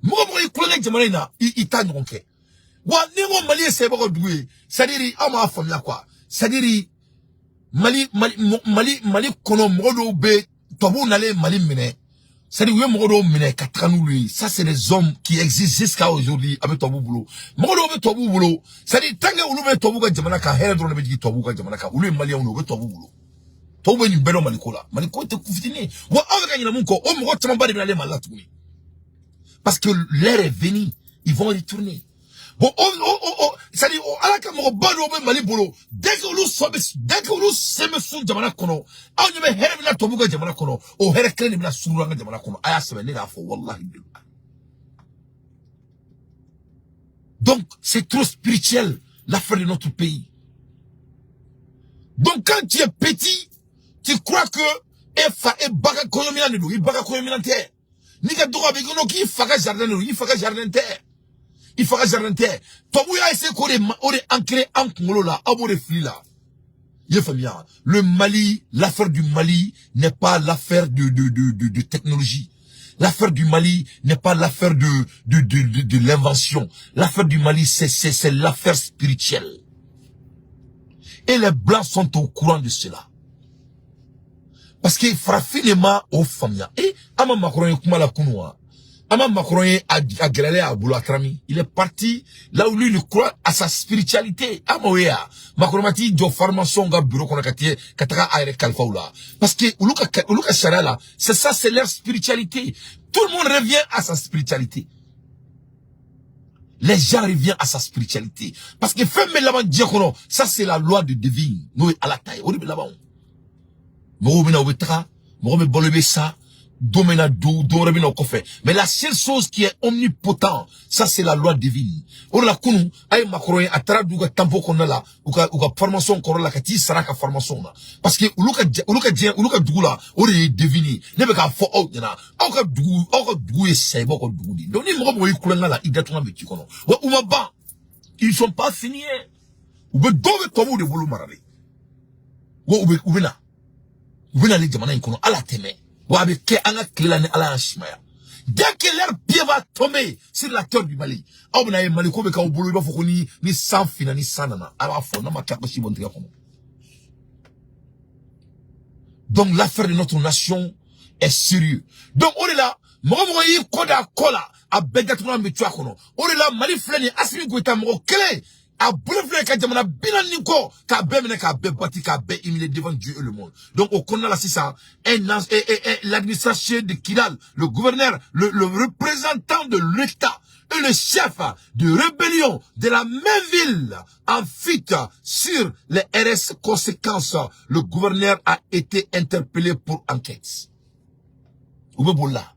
Mɔgɔ mɔgɔ y'i kulonkɛ jamana in na, i t'a ɲɔgɔn kɛ. Wa ni n ko Mali ye sɛbɛn ka dugu ye, c'est-à-dire aw m'a faamuya quoi. C'est-à dire Mali kɔnɔ mɔgɔ dɔw bɛ tubabuw nalen Mali minɛ. C'est-à-dire u ye mɔgɔ dɔw minɛ ka taga n'olu ye. Ça, c'est des hommes qui existent jusqu'à aujourd'hui a bɛ tubabuw bolo. Mɔgɔ dɔw bɛ tubabuw bolo. C'est-à-dire tant que olu bɛ tubabuw ka jamana kan, hɛrɛ dɔrɔn de bɛ jigin tubabuw ka jamana kan. Olu ye maliyɛnw de ye, u bɛ tubabuw bolo. Tubabuw bɛ nin bɛɛ dɔn Mali ko la. Mali ko tɛ ku fitinin ye. Wa aw bɛ ka ɲinɛ mun kɔ, o mɔgɔ camanba de bɛ nalen Mali la tuguni. Parce que l'heure est venue, ils vont retourner. Bon, oh, c'est-à-dire, oh, ala ka mɔgɔba dɔw bɛ Mali bolo, dès que olu sen bɛ sun jamana kɔnɔ, aw ɲɛ bɛ hɛrɛ min na tubabuw ka jamana kɔnɔ, o hɛrɛ kelen de bɛna suru an ka jamana kɔnɔ. A y'a sɛbɛn, ne y'a fɔ, wallahi billahi. Donc, c'est trop spirituel, l'affaire de notre pays. Donc, quand tu es petit, tu crois que e fa e ba ka kɔɲɔminɛn de don, i ba ka kɔɲɔminɛn tɛ. N'i ka dɔgɔ a bɛ kɔnɔ k'i fa ka jardin de don, i fa ka jardin tɛ. I fa ka jardin tɛ. Tubabu y'a essayé k'o de o de ancrer an kunkolo la, aw b'o de fili la. I ye faamuya? Le Mali, l'affaire du Mali n'est pas l'affaire de technologie. L'affaire du Mali n'est pas l'affaire de l'invention. L'affaire du Mali, c'est l'affaire spirituelle. Et les Blancs sont au courant de cela. Parce que farafin de ma o faamuya. Eh, an ma Macron ye kuma la kunu wa? An ma Macron ye a gɛlɛyalen a bolo a taara min? Il est parti là où lui il croit à sa spiritualité. An m'o ye wa? Macron ma t'i jɔ formation ka bureau kɔnɔ ka taa ka taga a yɛrɛ kalifa u la. Parce que olu ka sariya la, c'est ça, c'est leur spiritualité. Tout le monde revient à sa spiritualité. Les gens reviennent à sa spiritualité. Parce que fɛn bɛ laban diɲɛ kɔnɔ, ça, c'est la loi de divine. N'o ye Ala ta ye, o de bɛ laban o. Mɔgɔw bɛ na, u bɛ taga, mɔgɔ bɛ balo, i bɛ sa, don bɛ na, don don wɛrɛ bɛ na o kɔfɛ. Mais la seule chose qui est omnipotent, ça, c'est la loi divine. O de la kunun, a ye Macron ye, a taara d'u ka temple kɔnɔna la, u ka formation kɔrɔ la, ka t'i sara ka formation na. Parce que olu ka diɲɛ, olu ka dugu la, o de ye divine ye. Ne bɛ k'a fɔ aw ɲɛna, aw ka dugu ye sayibaw ka dugu de ye. Donc ni mɔgɔ mɔgɔ y'i kulonkɛ la, i datugu bɛ ci kɔnɔ. Wa u ma ban, ils sont pas finis. U bɛ dɔw bɛ tubabuw de bolo maralen. Wa u bɛ na. U bɛ nalen jamana in kɔnɔ, Ala tɛmɛ. Wa a bɛ kɛ an ka tile la ni Ala y'an simaya. Dès que leur pied va tomber sur la terre du Mali, aw bɛna ye Mali ko bɛ k'aw bolo, i b'a fɔ ko ni san finna, ni san nana, a b'a fɔ n'a ma kɛ a ka si bɔ n tigɛ kɔnɔ. Donc l'affaire de notre nation est sérieux. Donc o de la, mɔgɔ mɔgɔ y'i kɔ da a kɔ la, a bɛɛ datugulan bɛ to a kɔnɔ. O de la Mali filɛ nin ye, Assimi Goïta mɔgɔ kelen a bolo filɛ ka jamana 40 kɔ k'a bɛɛ minɛ, k'a bɛɛ bati, k'a bɛɛ humilier devant Dieu et le monde. Donc au kɔnɔna la sisan, l'administration de Kidal, le gouverneur, le représentant de l'État et le chef de rébellion de la même ville en fuite sur les RS conséquences, le gouverneur a été interpellé pour enquête. U bɛ boli la.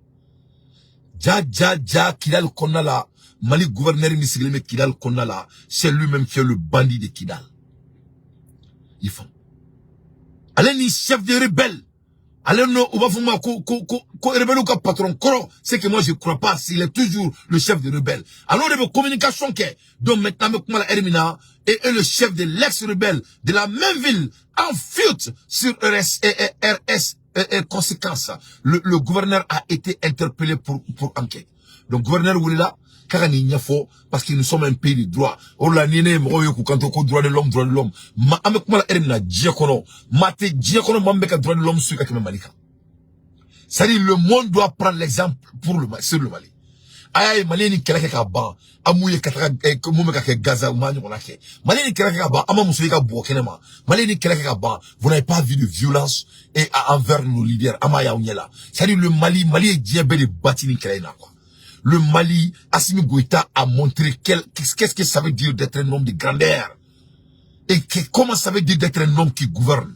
Ja ja ja, Kidal kɔnɔna la, Mali gouverneur min sigilen bɛ Kidal kɔnɔna la, c'est lui-même qui est le bandit de Kidal. I faamu? Ale ni chef de rebelle, ale no u b'a fɔ ma ko rebelle ka patron kɔrɔ, c'est que moi, je crois pas s'il est toujours le chef de rebelle. Alors de bɛ communication kɛ. Donc maintenant an bɛ kuma la heure min na, et le chef de l'ex-rebelle de la même ville en fuite sur RS et RS et conséquences, le gouverneur a été interpellé pour enquête. Donc gouverneur wulila k'a ka nin ɲɛfɔ, parce que nous sommes un pays de droit. O de la ni ne ye mɔgɔw ye k'u kanto ko droit de l'homme, droit de l'homme, ma an bɛ kuma la heure min na diɲɛ kɔnɔ, maa tɛ diɲɛ kɔnɔ maa min bɛ ka droit de l'homme suit ka tɛmɛ Mali kan. C'est-à-dire le monde doit prendre l'exemple sur le Mali. A y'a ye, Mali ye nin kɛlɛ kɛ ka ban, an m'u ye ka taga mun bɛ ka kɛ Gaza, u m'a ɲɔgɔnna kɛ. Mali ye nin kɛlɛ kɛ ka ban, an ma muso ye ka bugɔ kɛnɛ ma. Mali ye nin kɛlɛ kɛ ka ban, vous n'avez pas vu de violence et envers nos leaders, an m'a y'aw ɲɛ la. C'est-à-dire le Mali, Mali ye diɲɛ bɛɛ de bati nin kɛlɛ in na quoi. Le Mali, Assimi Goïta a montré qu'est-ce que ça veut dire d'être un homme de grandeur. Et comment ça veut dire d'être un homme qui gouverne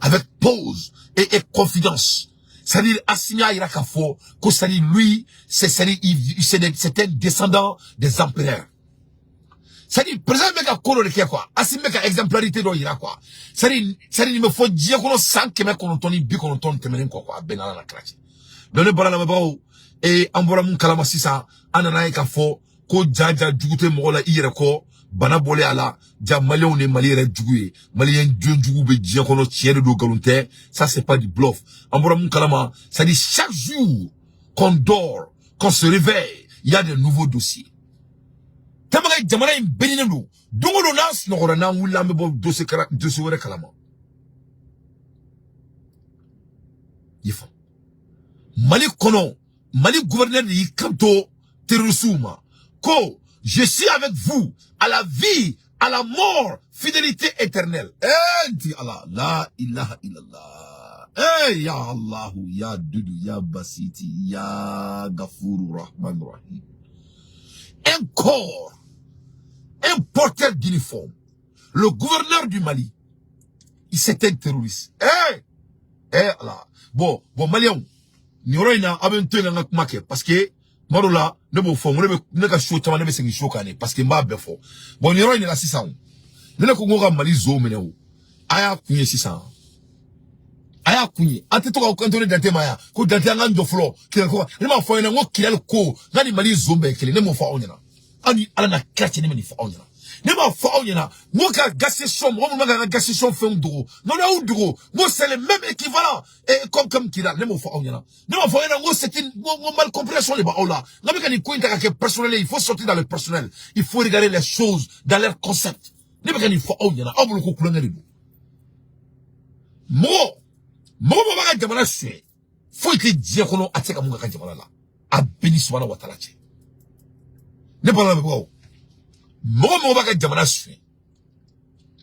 avec pose et confiance. C'est-à-dire, Assimi a yira k'a fɔ ko c'est-à-dire lui, c'est-à-dire, c'est un descendant des empereurs. C'est-à-dire, président bɛ ka ko dɔ de kɛ quoi. Assimi bɛ ka exemplarité dɔ yira quoi. C'est-à-dire, nin bɛ fɔ diɲɛ kɔnɔ san 990 tɛmɛnen kɔ quoi. A bɛɛ n'Ala na kira cɛ. Donc ne bɔra lamɛnbagaw, ee an bɔra mun kalama sisan, an nana ye k'a fɔ ko ja ja jugu tɛ mɔgɔ la i yɛrɛ kɔ. Bana bɔlen a la, ja Maliyɛnw de Mali yɛrɛ jugu ye. Maliyɛn den jugu bɛ diɲɛ kɔnɔ, tiɲɛ de don, nkalon tɛ. Ça, c'est pas du bluff. An bɔra mun kalama, c'est à dire chaque jour qu'on dort, qu'on se réveille, il y a de nouveaux dossiers. Tellement que jamana in beninen don, don o don n'an sunɔgɔra, n'an wulila, an bɛ bɔ dossier kala, dossier wɛrɛ kalama. I faamu? Mali kɔnɔ, Mali gouverneur de y'i kanto terroriste ma ko je suis avec vous à la vie, à la mort, fidélité éternelle. Eh, dit Allah, la ilaha illallah. Eh, ya Allahu, ya Dudu, ya Basiti, ya Gafuru Rahman Rahim. Un corps, un porteur d'uniforme, le gouverneur du Mali, il s'était un terroriste. Eh, eh, Allah. Bon, bon, Malien, nin yɔrɔ in na, aw bɛ n to yen, n ka kuma kɛ, parce que tuma dɔw la ne b'o fɔ, n ko ne bɛ ne ka show caman, ne bɛ segin show kan de, parce que n b'a bɛɛ fɔ. Bon, nin yɔrɔ in de la sisan, ne ko n ko ka Mali zonw minɛ o, a y'a kun ye sisan, a y'a kun ye. An tɛ to ka kanto ne Dante ma yan ko Dante, an k'an jɔ fɔlɔ Kidali ko. Ne m'a fɔ aw ɲɛna n ko Kidali ko n ka ni Mali zon bɛɛ ye kelen? Ne m'o fɔ aw ɲɛna? Aw ni Ala na kira cɛ, ne ma nin fɔ aw ɲɛna? Ne m'a fɔ aw ɲɛna n ko ka gaz mɔgɔ minnu bɛ ka ka gaz fɛnw dogo, n'o y'aw dogo, n ko c'est le même équivalent et comme Kidal? Ne m'o fɔ aw ɲɛna? Ne m'a fɔ aw ɲɛna n ko c'est une, n ko mal compréhension de b'aw la, n bɛ ka nin ko in ta ka kɛ personnel ye? Il faut sortir dans le personnel, il faut regarder les choses dans leur concept. Ne bɛ ka nin fɔ aw ɲɛna, aw bolo ko kulonkɛ de don. Mɔgɔ mɔgɔ b'a ka jamana suɲɛ, foyi tɛ diɲɛ kɔnɔ a tɛ se ka mun k'a ka jamana la. A bɛɛ ni subahana wa taala cɛ. Ne bɔra lamɛnbagaw, mɔgɔ mɔgɔ b'a ka jamana suɲɛ,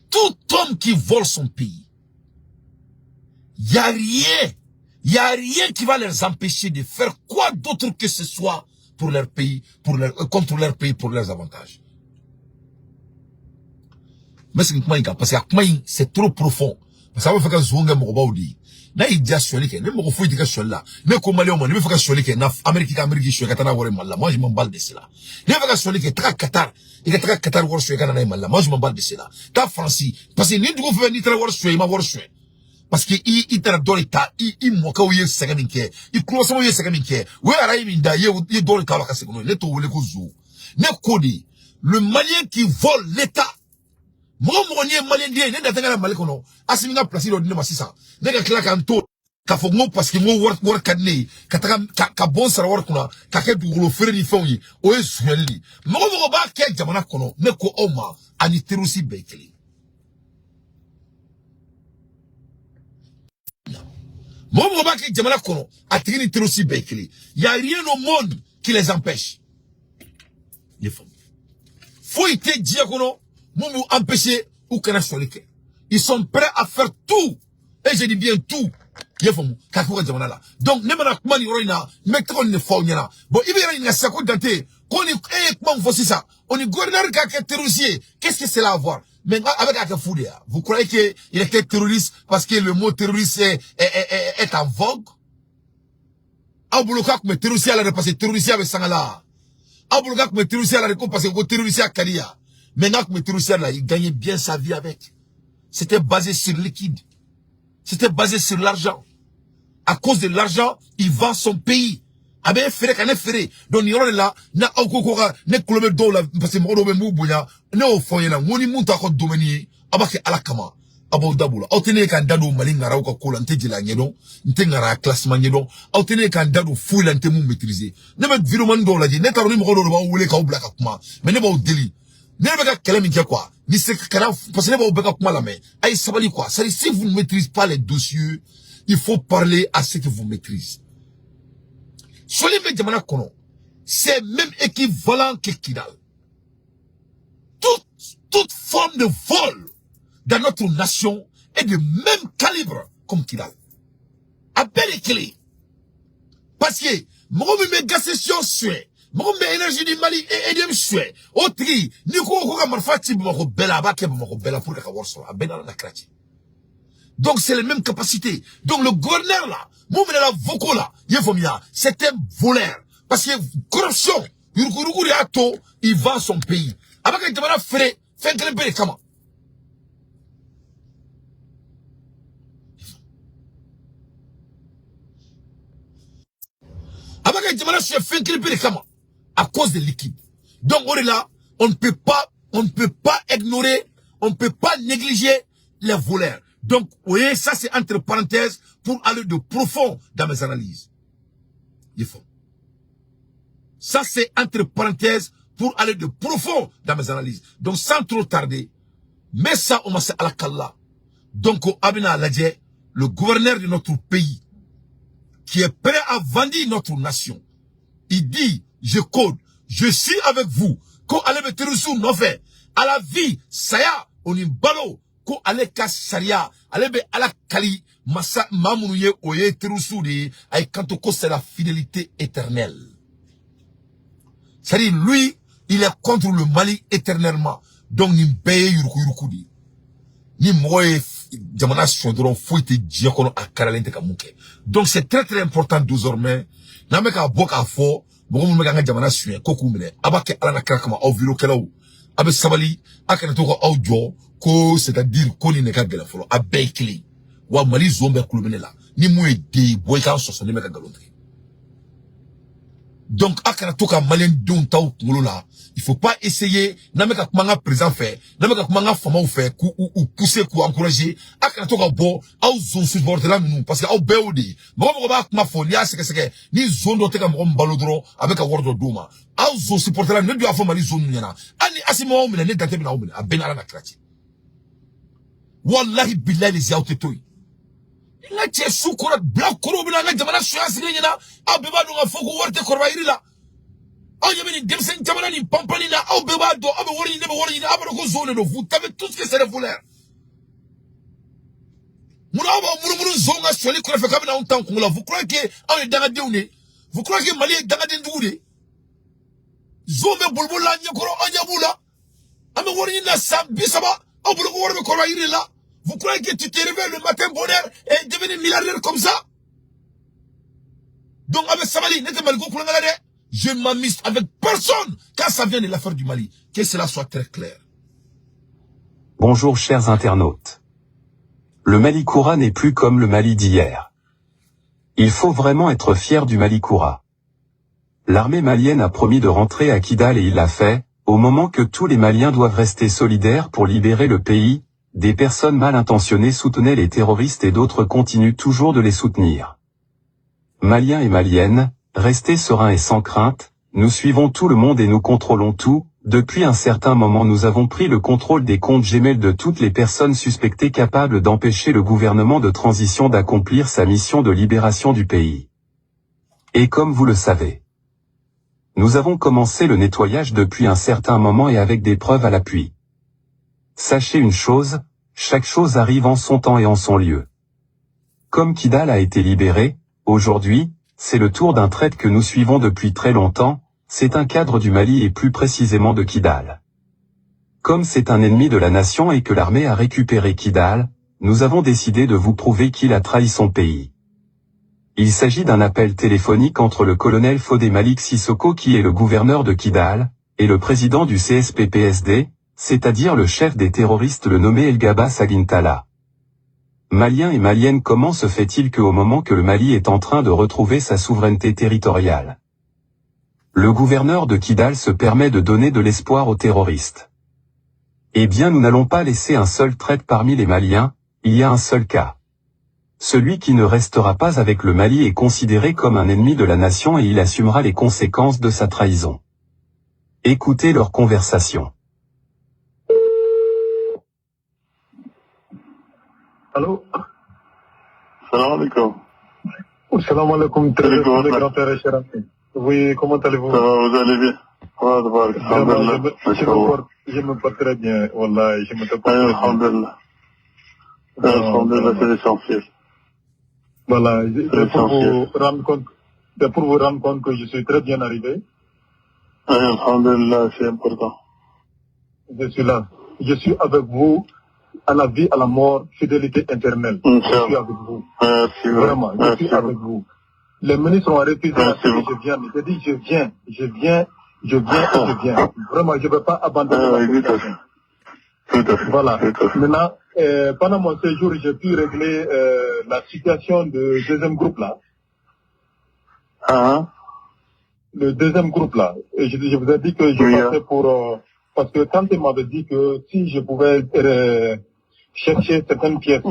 tout homme qui vole son pays, y a rien, y a rien qui va les empêcher de faire quoi d'autre que ce soit pour leur pays, contre leur pays, pour leurs avantages. N bɛ segin kuma in kan parce que a kuma in, c'est trop profond, parce que a b'a fɛ ka zon kɛ mɔgɔbaw de ye. N'a y'i diya sonyali kɛ, ne mɔgɔ foyi tɛ ka sonyali la. Ne ko Maliyɛnw ma, ne bɛ fɛ ka sonyali kɛ na Amérique, ka Amérique suɲɛ ka taa n'a wari ye Mali la, moi je m'en bats de cela. Ne bɛ fɛ ka sonyali kɛ, taga Qatar, i ka taga Qatar wari suɲɛ ka na n'a ye Mali la, moi je m'en bats de cela. Taa Faransi, parce que nin dugu fɛn fɛn, n'i taara wari suɲɛ, i ma wari suɲɛ, parce que i taara dɔ de ta. I mɔkɛw ye sɛgɛn min kɛ, i kulosɔnw ye sɛgɛn min kɛ, u ye arayi min da, i ye dɔ de ta la ka segin n'o ye. Ne t'o wele ko zo. Ne ko de, le Malien qui vole l'État, mɔgɔ mɔgɔ n'i ye Malien den ye, ne da tɛ ka na Mali kɔnɔ, Asimi ka place dɔ di ne ma sisan, ne ka tila k'an to k'a fɔ n ko parce que n ko wari ka di ne ye, ka taga ka bɔ n sara wari kunna ka kɛ dugukolo feere ni fɛnw ye, o ye sonyali de ye. Mɔgɔ mɔgɔ b'a kɛ jamana kɔnɔ, ne ko aw ma, ani terroriste bɛɛ ye kelen. Mɔgɔ mɔgɔ b'a kɛ jamana kɔnɔ, a tigi ni terroriste bɛɛ ye kelen. Y a rien au monde qui les empêche. Ne faamu, foyi tɛ diɲɛ kɔnɔ mun b'u empêcher u kana sɔli kɛ. Ils sont prêts à faire tout, et je dis bien tout, i y'a faamu, k'a k'u ka jamana la. Donc ne mana kuma nin yɔrɔ in na, n bɛ tɔgɔ nin de fɔ aw ɲɛna. Bon, i bɛ yɛrɛ ɲininka sisan ko Dante, ko ni e ye kuma min fɔ sisan, o ni gouverneur ka kɛ terroriste ye, qu'est-ce que cela a à voir? Mais a bɛ k'a kɛ fu de ya. Vous croyez que il était terroriste parce que le mot terroriste est en vogue? Aw bolo k'a tun bɛ terroriste la de parce que terroriste bɛ sanga la? Aw bolo k'a tun bɛ terroriste la de ko parce que ko terroriste ka di ya? Mais n'a tun bɛ terroriste la, il gagnait bien sa vie avec. C'était basé sur liquide, c'était basé sur l'argent. À cause de l'argent, il vend son pays. A bɛ feere ka ne feere. Donc nin yɔrɔ de la, na aw ko ka ne kulo bɛ dɔw la, parce que mɔgɔ dɔw bɛ n b'u bonya. Ne y'o fɔ n ɲɛna, n ko ni mun t'a ka domaine ye, aw b'a kɛ Ala kama, aw b'aw da b'o la. Aw tɛ ne ye k'an da don Mali ŋaraw ka ko la, n tɛ jeliya ɲɛdɔn, n tɛ ŋara classement ɲɛdɔn. Aw tɛ ne ye k'an da don foyi la, n tɛ mun maîtriser. Ne bɛ vidéoman dɔw lajɛ, ne t'a dɔn ni mɔgɔ dɔw de b'aw wele k'aw bila ka kuma, mais ne b'aw deli, ne bɛ ka kɛlɛ min kɛ quoi, ni se kana, parce que ne b'aw bɛɛ ka kuma lamɛn. A ye sabali quoi. C'est à dire, si vous ne maîtrisez pas les dossiers, il faut parler à ceux que vous maîtrisez. Sɔli bɛ jamana kɔnɔ. C'est même équivalent que Kidal. Toute forme de vol dans notre nation est de même calibre comme Kidal. A bɛɛ de kelen. Parce que mɔgɔ min bɛ gaz station suɲɛ, mɔgɔ min bɛ énergie du Mali et EDM suɲɛ, o tigi n'i ko ka marifa ci Bamakɔ bɛɛ la, a b'a kɛ Bamakɔ bɛɛ la pour que ka wari sɔrɔ. A bɛɛ n'Ala na kira cɛ. Donc c'est les mêmes capacités. Donc le gouverneur là, mun minɛ la vocaux là, i y'a faamuya, c'est un voleur. Parce que corruption, yurugu de y'a to, il vend son pays. A bɛ ka jamana feere fɛn kelen pe de kama. A bɛ ka jamana suɲɛ fɛn kelen pe de kama. À cause de l'équipe. Donc on est là, on ne peut pas ignorer, on ne peut pas négliger les voleurs. Donc, vous voyez, ça c'est entre parenthèses pour aller de profond dans mes analyses. Il faut. Ça c'est entre parenthèses pour aller de profond dans mes analyses. Donc sans trop tarder, mais ça on m'a à la kalla. Donc Abina Aladje, le gouverneur de notre pays, qui est prêt à vendre notre nation, il dit, je code, je suis avec vous. Quand allez me terrorisme non fait, à la vie, ça y est, on y balo. Ko ale ka sariya, ale bɛ Ala kali masa maa minnu ye o ye terroriste de ye, a ye kanto ko c'est la fidélité éternelle. C'est-à-dire lui, il est contre le Mali éternellement. Donc nin bɛɛ ye yurukuyuruku de ye. Ni mɔgɔ ye jamana sɔn dɔrɔn foyi tɛ diɲɛ kɔnɔ a karalen tɛ ka mun kɛ. Donc c'est très très important désormais. N'an bɛ k'a bɔ k'a fɔ mɔgɔ minnu bɛ k'an ka jamana suɲɛ ko k'u minɛ, a b'a kɛ Ala na kira kama aw vidéo-kɛlaw. A bɛ sabali, a kana to ka aw jɔ ko c'est-à-dire ko nin de ka gɛlɛn fɔlɔ, a bɛɛ ye kelen. Wa Mali zon bɛɛ kulo bɛ ne la. Ni mun ye den ye, bɔ i k'an sɔsɔ, ne bɛ ka nkalon tigɛ. Donc a kana to ka maliyɛn denw t'aw kunkolo la. Il faut pas essayer, n'an bɛ ka kuma an ka président fɛ, n'an bɛ ka kuma an ka faamaw fɛ, k'u u pousser, k'u encourager, a kana to ka bɔ aw zon supportera ninnu, parce que aw bɛɛ y'o de ye. Mɔgɔ mɔgɔ b'a kuma fɔ, n'i y'a sɛgɛsɛgɛ, ni zon dɔ tɛ ka mɔgɔ min balo dɔrɔn, a bɛ ka wari dɔ d'u ma. Aw zon supportera ninnu, ne dun y'a fɔ Mali zon ninnu ɲɛna, hali ni Asimi m'aw minɛ, ne Dante bɛna aw minɛ, a bɛɛ ni Ala na kira cɛ. Wallahi billahi les aw tɛ to yen. N ka cɛ su kɔrɔ bila kɔrɔw bɛna an ka jamana suya sigilen ɲɛna, aw bɛɛ b'a dɔn k'a fɔ ko wari tɛ kɔrɔba yiri la. Aw ɲɛ bɛ nin denmisɛnnin jamana nin panpanni na, aw bɛɛ b'a dɔn, aw bɛ wari ɲini, ne bɛ wari ɲini, aw b'a dɔn ko zon de don. Vous savez tous que c'est des voleurs. Munna aw b'aw munumunu zon ka sɔli kɔrɔfɛ k'a bɛna anw ta kun la? Vous croyez que anw ye dangadenw de ye? Vous croyez que Mali ye dangaden dugu de ye? Zon bɛ boliboli la ɲɛkɔrɔ, an ɲɛ b'u la. An bɛ wari ɲini na san 30, aw bolo ko wari bɛ kɔrɔba yiri la. Vous croyez que tu te réveilles le matin bonheur et devenir milliardaire comme ça? Donc avec Sabali, ne tɛ Maliko kulonkɛ la dɛ. Je m'amuse avec personne quand ça vient de l'affaire du Mali. Que cela soit très clair. Bonjour chers internautes. Le Mali Koura n'est plus comme le Mali d'hier. Il faut vraiment être fier du Mali Koura. L'armée malienne a promis de rentrer à Kidal et il l'a fait, au moment que tous les Maliens doivent rester solidaires pour libérer le pays, des personnes mal intentionnées soutenaient les terroristes et d'autres continuent toujours de les soutenir. Maliens et Maliennes, restez sereins et sans crainte, nous suivons tout le monde et nous contrôlons tout. Depuis un certain moment nous avons pris le contrôle des comptes Gmail de toutes les personnes suspectées capables d'empêcher le gouvernement de transition d'accomplir sa mission de libération du pays. Et comme vous le savez, nous avons commencé le nettoyage depuis un certain moment et avec des preuves à l'appui. Sachez une chose, chaque chose arrive en son temps et en son lieu. Comme Kidal a été libéré, aujourd'hui, c'est le tour d'un traître que nous suivons depuis très longtemps, c'est un cadre du Mali et plus précisément de Kidal. Comme c'est un ennemi de la nation et que l'armée a récupéré Kidal, nous avons décidé de vous prouver qu'il a trahi son pays. Il s'agit d'un appel téléphonique entre le colonel Fodé Malik Sissoko qui est le gouverneur de Kidal, et le président du CSPPSD, c'est-à-dire le chef des terroristes le nommé El Gaba Sagintala. Maliens et Maliennes, comment se fait-il qu'au moment que le Mali est en train de retrouver sa souveraineté territoriale, le gouverneur de Kidal se permet de donner de l'espoir aux terroristes? Eh bien nous n'allons pas laisser un seul traître parmi les Maliens, il y a un seul cas. Celui qui ne restera pas avec le Mali est considéré comme un ennemi de la nation et il assumera les conséquences de sa trahison. Écoutez leur conversation. Allô? Salam alaikum. Salam alaikum, très grand-père et cher ami. Oui, comment allez-vous? Ça va, vous allez bien? Ouais, تبارك الحمد Vraiment, je لله me, ما je شاء me الله porte, je me porte très bien. Wallah, je me porte أيوة très bien. الحمد لله Vraiment, الحمد لله vraiment. C'est l'essentiel. Voilà, C'est c'est pour l'essentiel. vous rendre compte, c'est pour vous rendre compte que je suis très bien arrivé. أيوة الحمد لله c'est important. Je suis là. Je suis avec vous à la vie, à la mort, fidélité éternelle. Je suis إن شاء الله avec vous. Merci. Vraiment, je suis Merci. Avec vous. Les ministres ont refusé à Merci ce que je beaucoup. Vienne. J'ai dit, je viens, je viens, je viens et je viens. Vraiment, je ne vais pas abandonner Ah la oui, tout à population. Fait. Tout à fait. Voilà. Tout à fait. Maintenant, pendant mon séjour, j'ai pu régler la situation du deuxième groupe là. Ah, Le deuxième groupe là. Et je vous ai dit que je oui. Passais pour... parce que quand il m'avait dit que si je pouvais chercher certaines pièces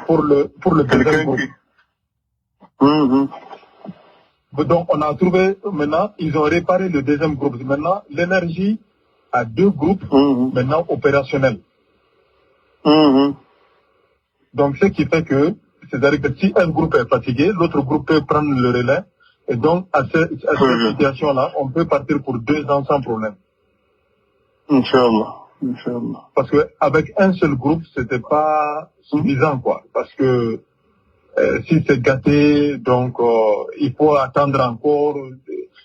pour le deuxième Quelqu'un groupe. Qui. Donc, on a trouvé, maintenant, ils ont réparé le deuxième groupe. Maintenant, l'énergie a deux groupes maintenant opérationnels. Donc, ce qui fait que, c'est-à-dire que si un groupe est fatigué, l'autre groupe peut prendre le relais. Et donc, à Très cette bien. Situation-là, on peut partir pour 2 ans sans problème. إن شاء الله. إن شاء الله. Parce que avec un seul groupe, c'était pas suffisant, quoi. Parce que si c'est gâté, donc il faut attendre encore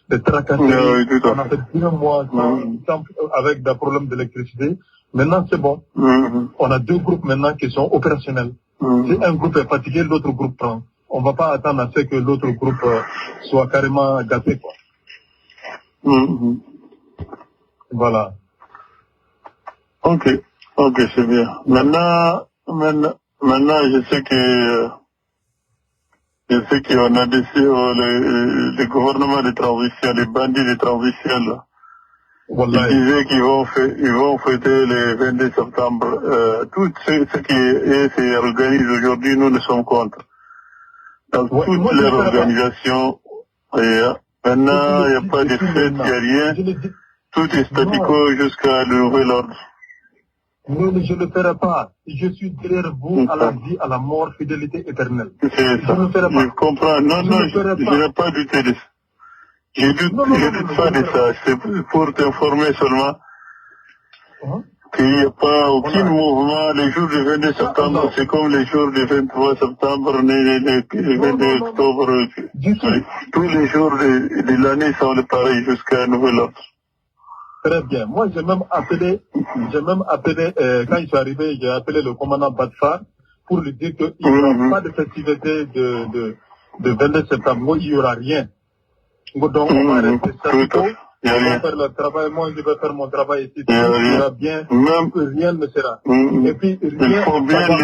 des tracasseries. Oui, tout à On a fait. Fait 2 mois avec des problèmes d'électricité. Maintenant, c'est bon. On a deux groupes maintenant qui sont opérationnels. Si un groupe est fatigué, l'autre groupe prend. On ne va pas attendre à ce que l'autre groupe soit carrément gâté, quoi. Voilà. Ok, c'est bien. Maintenant, je sais qu'on a décidé, le gouvernement de transition, les bandits de transition, là, ils Wallahi. Disaient qu'ils vont fêter le 22 septembre. Tout ce qui est s'organise aujourd'hui, nous nous sommes contre. Donc, Ouais, toutes moi, je les ne ferai pas. Organisations, et, Je maintenant, il le n'y a dis pas de depuis fête, il n'y maintenant. a rien. Je le dis. Tout est statu Non. quo jusqu'à le nouvel ordre. Non, je ne le ferai pas. Je suis derrière vous à la vie, à la mort, fidélité éternelle. C'est Je ça. ne le ferai Je pas. comprends. Non, Je non, ne ferai je pas. N'ai pas douté de ça. Je doute, Non, non, je non, non, doute non, pas je ne de ferai ça. C'est pour t'informer seulement Hein? qu'il n'y a pas aucun Voilà. mouvement. Les jours du 22 Ça, septembre, non. c'est comme les jours du 23 septembre, les Non, 22 non, non, non. octobre. Du tout. Tous les jours de l'année sont les pareils jusqu'à nouvel ordre. Très bien. Moi, j'ai même appelé, quand je suis arrivé, j'ai appelé le commandant Batfar pour lui dire qu'il n'y aura pas de festivité de 22 septembre. Moi, il n'y aura rien. Donc, on va rester Tout statu à quo. fait. Il n'y a On va rien. faire le travail. Moi, je vais faire mon travail ici. Il n'y a Tout rien. ira bien. Même, Rien ne sera. Et puis, il rien, faut ça bien va,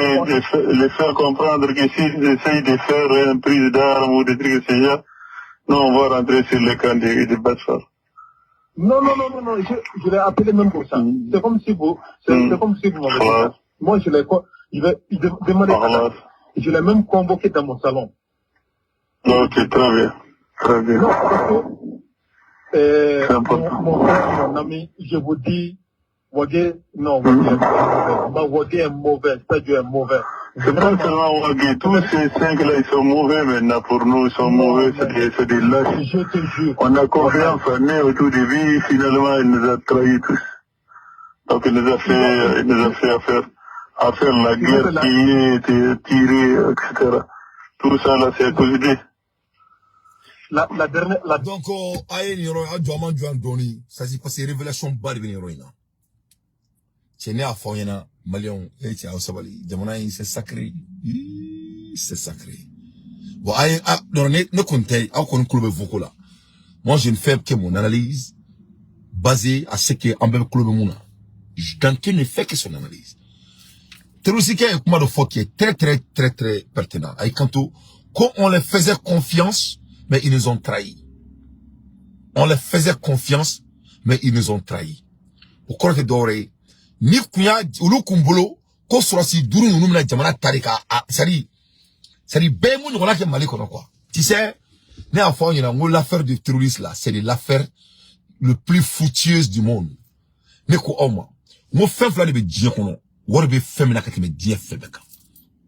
les faire comprendre que s'ils essayent de faire une prise d'armes ou des trucs de ce genre, nous, on va rentrer sur le camp de Batfar. Non, non, non, non, non, je l'ai appelé même pour ça. C'est comme si vous m'avez dit ça. خلاص. Moi, je vais demander à خلاص. Je l'ai même convoqué dans mon salon. Ok, très bien. Très bien. Non, parce que C'est important. mon frère, mon ami, je vous dis, Wagué, non, Wagué est mauvais. Bah, Wagué est mauvais, Sadio est mauvais. C'est pas Vraiment. Seulement Wagué, tous ces cinq-là, ils sont mauvais maintenant pour nous, ils sont Non, mauvais, c'est mais des lâches. Je te jure. On a Wallahi. Confiance en eux au tout début, finalement, il nous a trahis tous. Donc il nous a fait, il nous a fait à faire la Tu vois guerre, que la, tirer, tirer, etc. Tout ça là, c'est à cause d'eux. La dernière, la Donc, a ye nin yɔrɔ a jɔ, a man jɔ yan dɔɔni. Ça c'est parce que révélation ba de bɛ nin yɔrɔ in na. Cɛ, ne y'a fɔ aw ɲɛna, maliyɛnw, e cɛ, aw sabali, jamana in, c'est sacré. Ii, c'est sacré. Bon, a ye a non, ne kɔni tɛ, aw kɔni tulo bɛ vocal la. Moi, je ne fais que mon analyse basée à ce que an bɛɛ bɛ tulo bɛ mun na. Danke ne fait que son analyse. Terroriste ye kuma dɔ fɔ qui est très très très très pertinent. A y'i kanto ko on les faisait confiance, mais ils nous ont trahis. On les faisait confiance, mais ils nous ont trahis. O kɔrɔ tɛ dɔwɛrɛ ye, ni kun y'a olu kun bolo ko sɔrɔsi duuru ninnu bɛna jamana ta de ka a c'est à dire bɛɛ ye mun ɲɔgɔnna kɛ Mali kɔnɔ, quoi. Tu sais, ne y'a fɔ aw ɲɛna n ko l'affaire de terroriste là, c'est de l'affaire le plus foutieuse du monde. Ne ko aw ma n ko fɛn fila de bɛ diɲɛ kɔnɔ, wari bɛ fɛn min na ka tɛmɛ diɲɛ fɛn bɛɛ kan,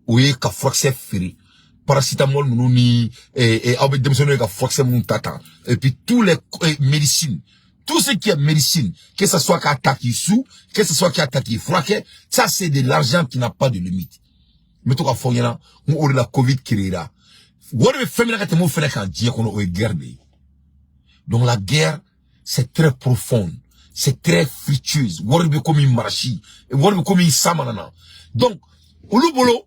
o ye ka furakisɛ feere. paracétamol ninnu ni aw bɛ denmisɛnninw ye ka furakisɛ minnu ta tan, et puis tous les médecines, tout ce qui est médecine, que ce soit k'a ta k'i su, que ce soit k'a ta k'i furakɛ, ça c'est de l'argent qui n'a pas de limite. N bɛ to k'a fɔ aw ɲɛna n ko o de la Covid créera. Wari bɛ fɛn min na ka tɛmɛ o fɛnɛ kan diɲɛ kɔnɔ, o ye guerre de ye. Donc la guerre, c'est très profond, c'est très fructueuse. Wari bɛ komi marasi, wari bɛ komi san mana na. Donc olu bolo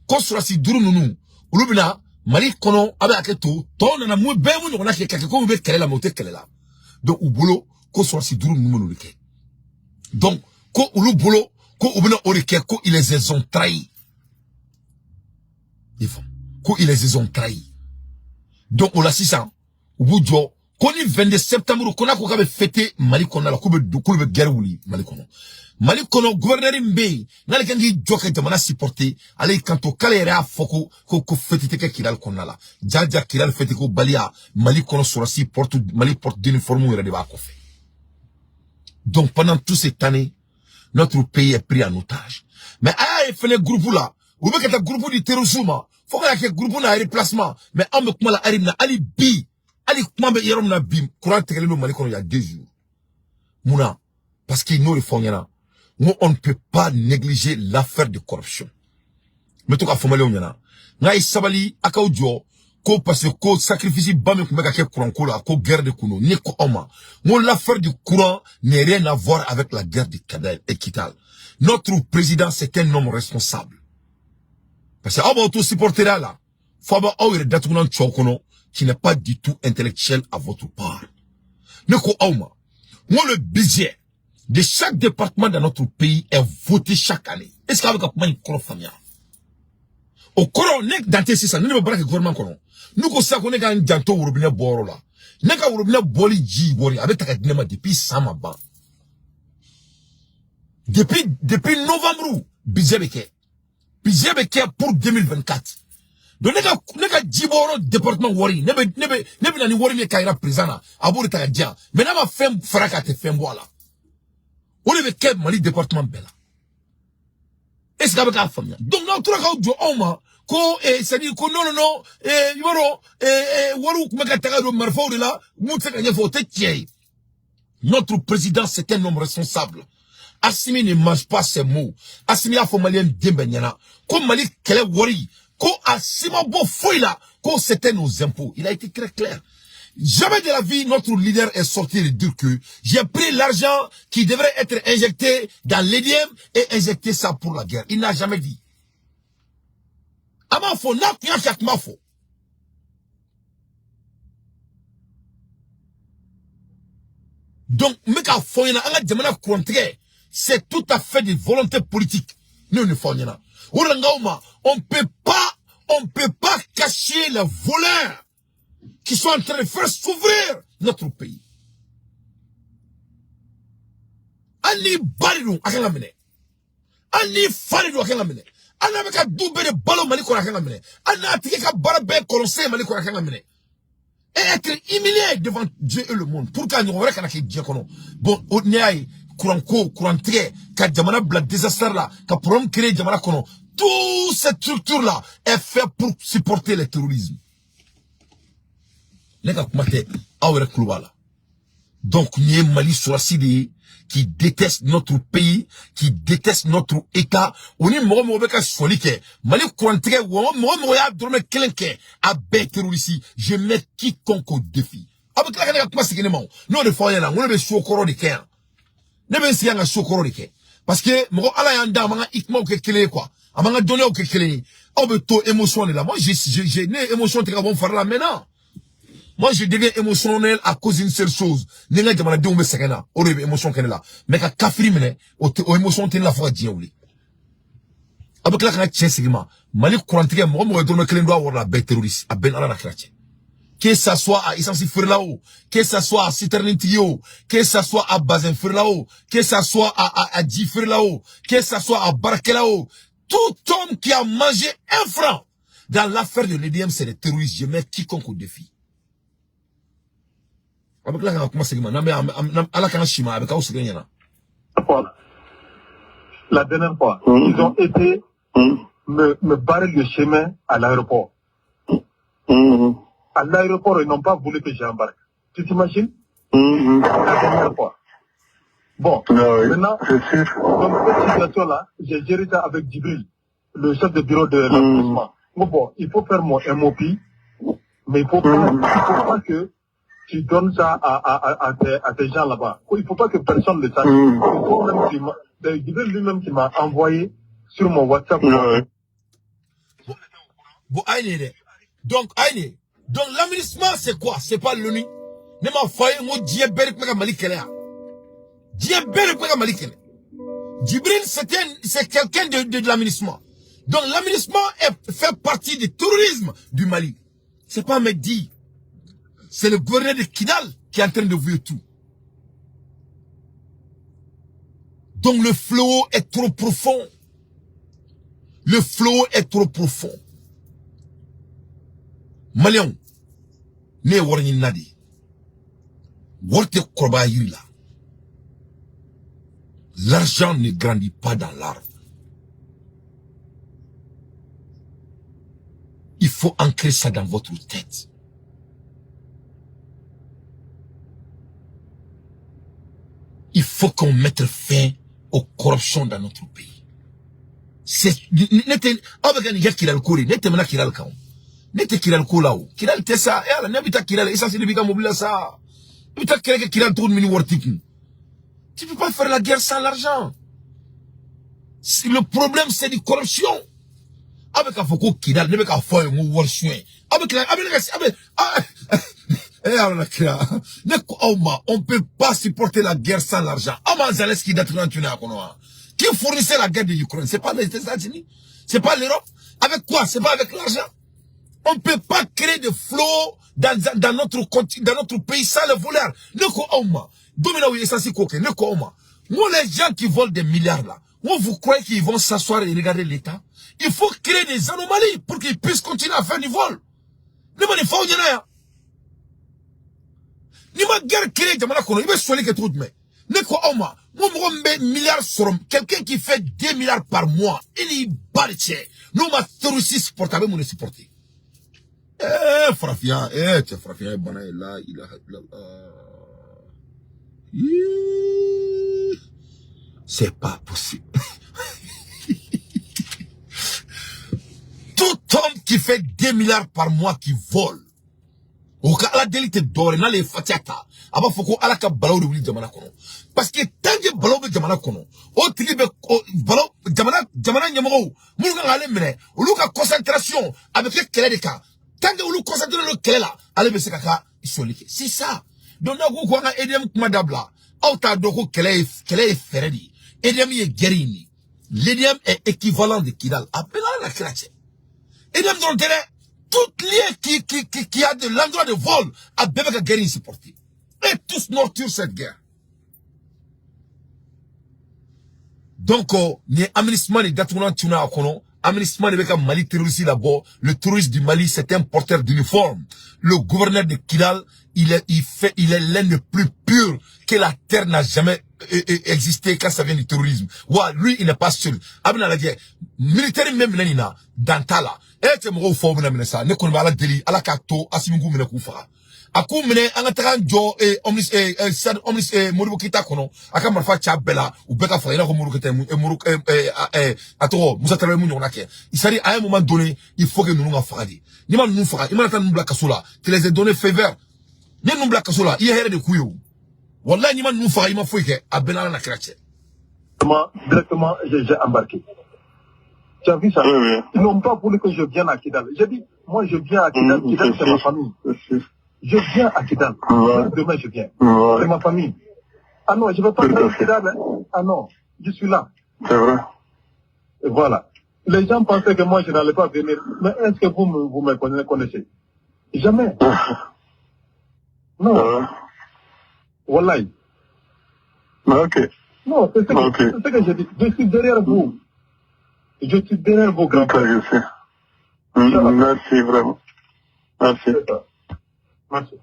ko sɔrɔsi duuru ninnu, olu bɛna Mali kɔnɔ, a bɛ hakɛ to, tɔw nana mun bɛɛ mun ɲɔgɔnna kɛ ka kɛ komi u bɛ kɛlɛ la, mais u tɛ kɛlɛ la. Donc u bolo ko sɔrɔsi duuru ninnu bɛn'o de kɛ. Donc ko olu bolo ko u bɛna o de kɛ, ko ils les ont trahis. I faamu, ko ils les ont trahis. Donc o la sisan u b'u jɔ ko ni 22 septembre ko n'a ko k'a bɛ fêter Mali kɔnɔna la, k'u bɛ don, k'olu bɛ guerre wuli Mali kɔnɔ. Mali kɔnɔ gouverneur min bɛ yen n'ale kan k'i jɔ ka jamana supporter, ale y'i kanto k'ale yɛrɛ y'a fɔ ko fête tɛ kɛ Kidali kɔnɔna la. Jaja Kidali fête ko baliya Mali kɔnɔ, sɔrɔsi porte Mali porte d'uniforme yɛrɛ de b'a kɔfɛ. Donc pendant toute cette année, notre pays est pris en otage. Mais a y'a ye fɛnɛ groupe la, u bɛ ka taa groupe di terroristes ma fo ka kɛ groupe n'a remplacement. Mais anw bɛ kuma la hali min na, hali bi, hali kuma bɛ yɔrɔ min na bi, courant tigɛlen don Mali kɔnɔ il y a 2 jours. Mun na? Parce que n'o de fɔ ɲɛna n ko on ne peut pas négliger l'affaire de corruption. N bɛ to k'a fɔ maliyɛnw ɲɛna n k'a ye sabali, a k'aw jɔ ko parce que ko sacrifice ba min tun bɛ ka kɛ courant ko la, ko guerre de kun don. Ne ko aw ma n ko l'affaire du courant n'a rien à voir avec la guerre de Kidal et Kidal. Notre président, c'est un homme responsable, parce que aw b'aw to supporter la fo aw b'aw yɛrɛ datugulan cɛw kɔnɔ qui n'est pas du tout intellectuel à votre part. Ne ko aw ma n ko le budget de chaque département dans notre pays est voté chaque année. Est-ce que aw bɛ ka kuma in kɔrɔ faamuya? O kɔrɔ, ne dan tɛ sisan, ne bɛ baara kɛ gouvernement kɔnɔ, n'u ko sisan ko ne ka n janto worobinɛ bɔyɔrɔ la, ne ka worobinɛ bɔli ji wari a bɛ ta ka di ne ma depuis san ma ban. Depuis novembre, budget bɛ kɛ. Budget bɛ kɛ pour 2024. Donc ne ka ji bɔyɔrɔ département wari, ne bɛ na ni wari min ye k'a yira président na, a b'o de ta ka di yan. Mais n'a ma fɛn fara k'a tɛ fɛn bɔ a la. O de bɛ kɛ Mali département bɛɛ la. Est-ce que a bɛ k'a faamuya? Donc n'aw tora k'aw jɔ anw ma ko c'est à dire ko non non non, i b'a dɔn, wariw tun bɛ ka taga don marifaw de la, mun tɛ se ka ɲɛfɔ, o tɛ tiɲɛ ye. Notre président, c'est un homme responsable. Assimi ne mange pas ses mots. Assimi y'a fɔ maliyɛn den bɛɛ ɲɛna ko Mali kɛlɛ wari, ko a si ma bɔ foyi la, ko c'était nos impôts. Il a été très clair. Jamais de la vie, notre leader est sorti de dire que j'ai pris l'argent qui devrait être injecté dans l'EDM et injecté ça pour la guerre. Il n'a jamais dit. A m'a fɔ, n'a kun y'a kɛ, a tun b'a fɔ. Donc, n bɛ k'a fɔ ɲɛna, an ka jamana kurantigɛ, c'est tout à fait de volonté politique. Ne y'o de fɔ aw ɲɛna. O de la n k'aw ma, on peut pas cacher les voleurs qui sont en train de faire s'ouvrir notre pays. Hali ni ba de don, a kan ka minɛ. Hali ni fa de don, a kan ka minɛ. Hali n'a bɛ ka du bɛɛ de balo Mali kɔnɔ, a kan ka minɛ. Hali n'a tigi ka baara bɛɛ kɔlɔnsen Mali kɔnɔ, a kan ka minɛ. Et être humilié devant Dieu et le monde pour que ɲɔgɔn wɛrɛ kana kɛ diɲɛ kɔnɔ. Bon, o n'i y'a ye, courant ko, courant tigɛ, ka jamana bila désastre la, ka problème créer jamana kɔnɔ, toute cette structure là est faite pour supporter le terrorisme. Ne ka kuma tɛ, aw yɛrɛ tulo b'a la. Donc nin ye Mali sɔrɔsi de ye qui déteste notre pays, qui déteste notre État. O ni mɔgɔ mɔgɔ bɛ ka sɔli kɛ Mali kurantigɛ, mɔgɔ mɔgɔ y'a dɔrɔmɛ kelen kɛ, a bɛɛ terroriste. Je mets quiconque au défi. Aw bɛ tila ka ne ka kuma segin ne ma o. N'o de fɔ aw ɲɛna, n ko ne bɛ so kɔrɔ de kɛ yan. Ne bɛ n sigi yan ka so kɔrɔ de kɛ. Parce que mɔgɔ Ala y'an da, a m'an ka hikmaw kɛ kelen ye quoi. A m'an ka dɔnniyaw kɛ kelen ye. Aw bɛ to émotion de la. Moi, je, ne ye émotion tigɛ ka bɔ n fari la maintenant. Moi, je deviens émotionnel à cause d'une seule chose. Ni n ka jamanadenw bɛ sɛgɛn na, o de bɛ émotion kɛ ne la. Mais ka kafiri minɛ, o tɛ, o émotion tɛ ne la fo ka diɲɛ wuli. Aw bɛ tila ka n ka tiɲɛ segin ma. Mali kurantigɛ, mɔgɔ mɔgɔ ye dɔrɔmɛ kelen don a wari la, a bɛɛ terroriste. A bɛɛ ni Ala n'a kira cɛ. Que ça soit à essence feerela o, que ça soit à citerne tigi o, que ça soit à bazin feerela o, que ça soit à ji feerela o, que ça soit à baarakɛla o, tout homme qui a mangé un franc dans l'affaire de l'EDM, c'est des terroristes. Je mets quiconque au défi. A bɛ tila ka kuma segin ma n'an bɛ Ala k'an si ma, a bɛ k'aw sigilen ɲɛna. La dernière fois, ils ont été me barrer le chemin à l'aéroport. À l'aéroport, ils n'ont pas voulu que j'embarque. Tu t'imagines? La dernière fois. Bon, Ah oui, maintenant, c'est sûr. Donc cette situation-là, j'ai géré ça avec Djibril, le chef de bureau de l'enregistrement. Bon, il faut faire mon MOP, mais il ne faut pas que tu donnes ça à tes gens là-bas. Il ne faut pas que personne le sache. Il faut même qu'il Djibril lui-même qui m'a envoyé sur mon WhatsApp. Oui. Bon, donc, donc l'aménagement, c'est quoi? C'est pas l'ONU. Ne m'a failli, moi, Dieu bel Mali Kele. Dieu bel Mali Kele. Djibril, c'est quelqu'un de l'aménagement. Donc l'aménagement fait partie du terrorisme du Mali. C'est pas Mehdi. C'est le gouverneur de Kidal qui est en train de voir tout. Donc le flot est trop profond. Le flot est trop profond. Maliens, ne wari nadi. Warte korba yirila. L'argent ne grandit pas dans l'arbre. Il faut ancrer ça dans votre tête. Il faut qu'on mette fin aux corruptions dans notre pays. C'est, n'était Kidal là-haut. Kidal t'es ça. Eh, ala, n'habita Kidal, et ça, c'est le mobile ça. Kidal tourne mini wartik. Tu peux pas faire la guerre sans l'argent. Le problème, c'est de corruption. Avec un foko Kidal, avec un foyer, un warchouin. Avec la, avec, on peut pas supporter la guerre sans l'argent. Ama Zelensky qui fournissait la guerre de l'Ukraine? C'est pas les États-Unis, c'est pas l'Europe. Avec quoi? C'est pas avec l'argent. On ne peut pas créer de flots dans notre pays sans le voleur. Nous, les gens qui volent des milliards là, vous croyez qu'ils vont s'asseoir et regarder l'État? Il faut créer des anomalies pour qu'ils puissent continuer à faire du vol. Ni ma guerre créée, il va soigner quelque chose. Quelqu'un qui fait 2 milliards par mois, il y bat. Nous, on va terroriste supporter, on supporter. Eh, Frafia, eh, tu Frafia, bana, la ilaha illallah. C'est pas possible. Tout homme qui fait 2 milliards par mois qui vole, au cas la délite d'or, n'a les fatiata. Aba foko ala ka balaw de wuli jamana kono. Parce que tant que balaw be jamana kono, o tigi be balaw jamana jamana ɲɛmɔgɔw minnu kan k'ale minɛ, olu ka concentration a bɛ kɛ kɛlɛ de kan. Tant que olu concentré le kɛlɛ la, ale bɛ se ka ka soli kɛ. C'est ça. Donc n'a ko ko an ka EDM kuma dabila, aw t'a dɔn ko kɛlɛ ye fɛɛrɛ de ye. EDM ye guerre in de ye. L'EDM est équivalent de Kidal. A bɛɛ n'a la kira cɛ. EDM dɔrɔn tɛ dɛ. Tout lieu qui a de l'endroit de vol a bɛɛ bɛ ka guerre in supporter. Et tous morturent cette guerre. Donc, ni aménagement de Datouna Tuna Akono, aménagement de Mali terroriste là-bas, le terroriste du Mali, c'est un porteur d'uniforme. Le gouverneur de Kidal, il est l'un des plus purs que la terre n'a jamais existé quand ça vient du terrorisme. Ouais, lui, il n'est pas seul. Abina la guerre, militaire même nanina, Dantala. Eh, t'es mort au fond, ça. Ne connais pas la déli, à la kato, asimingou menekoufa. A ko minɛ an ka taga an jɔ omnis stade omnis Modibo Keita kɔnɔ a ka marifa ca bɛɛ la u bɛɛ ka faga i n'a fɔ Modibo Keita a tɔgɔ Musa Tarawele mun ɲɔgɔnna kɛ. C'est-à-dire à un moment donné il faut que ninnu ka faga de. N'i ma ninnu faga i mana taa ninnu bila kaso la, tu les as donné feu vert. Ni ninnu bila kaso la i ye hɛrɛ de k'u ye o. Wallahi n'i ma ninnu faga i ma foyi kɛ a bɛɛ n'Ala na kira cɛ. Directement j'ai embarqué. Tu as vu ça? Oui, oui. Ils n'ont pas voulu que je vienne à Kidal. J'ai dit, moi je viens à Kidal, Kidal c'est ma famille. Je viens à Kidal. Ouais. Demain je viens. Ouais. C'est ma famille. Ah non, je ne vais pas faire Kidal. Hein. Ah non, je suis là. C'est vrai. Et voilà. Les gens pensaient que moi je n'allais pas venir. Mais est-ce que vous me connaissez? Jamais. Non. Wallahi. Ok. Non, c'est ce que j'ai dit. Je suis derrière vous. Je suis derrière vos grands. Je sais. Merci vraiment. Merci. Merci.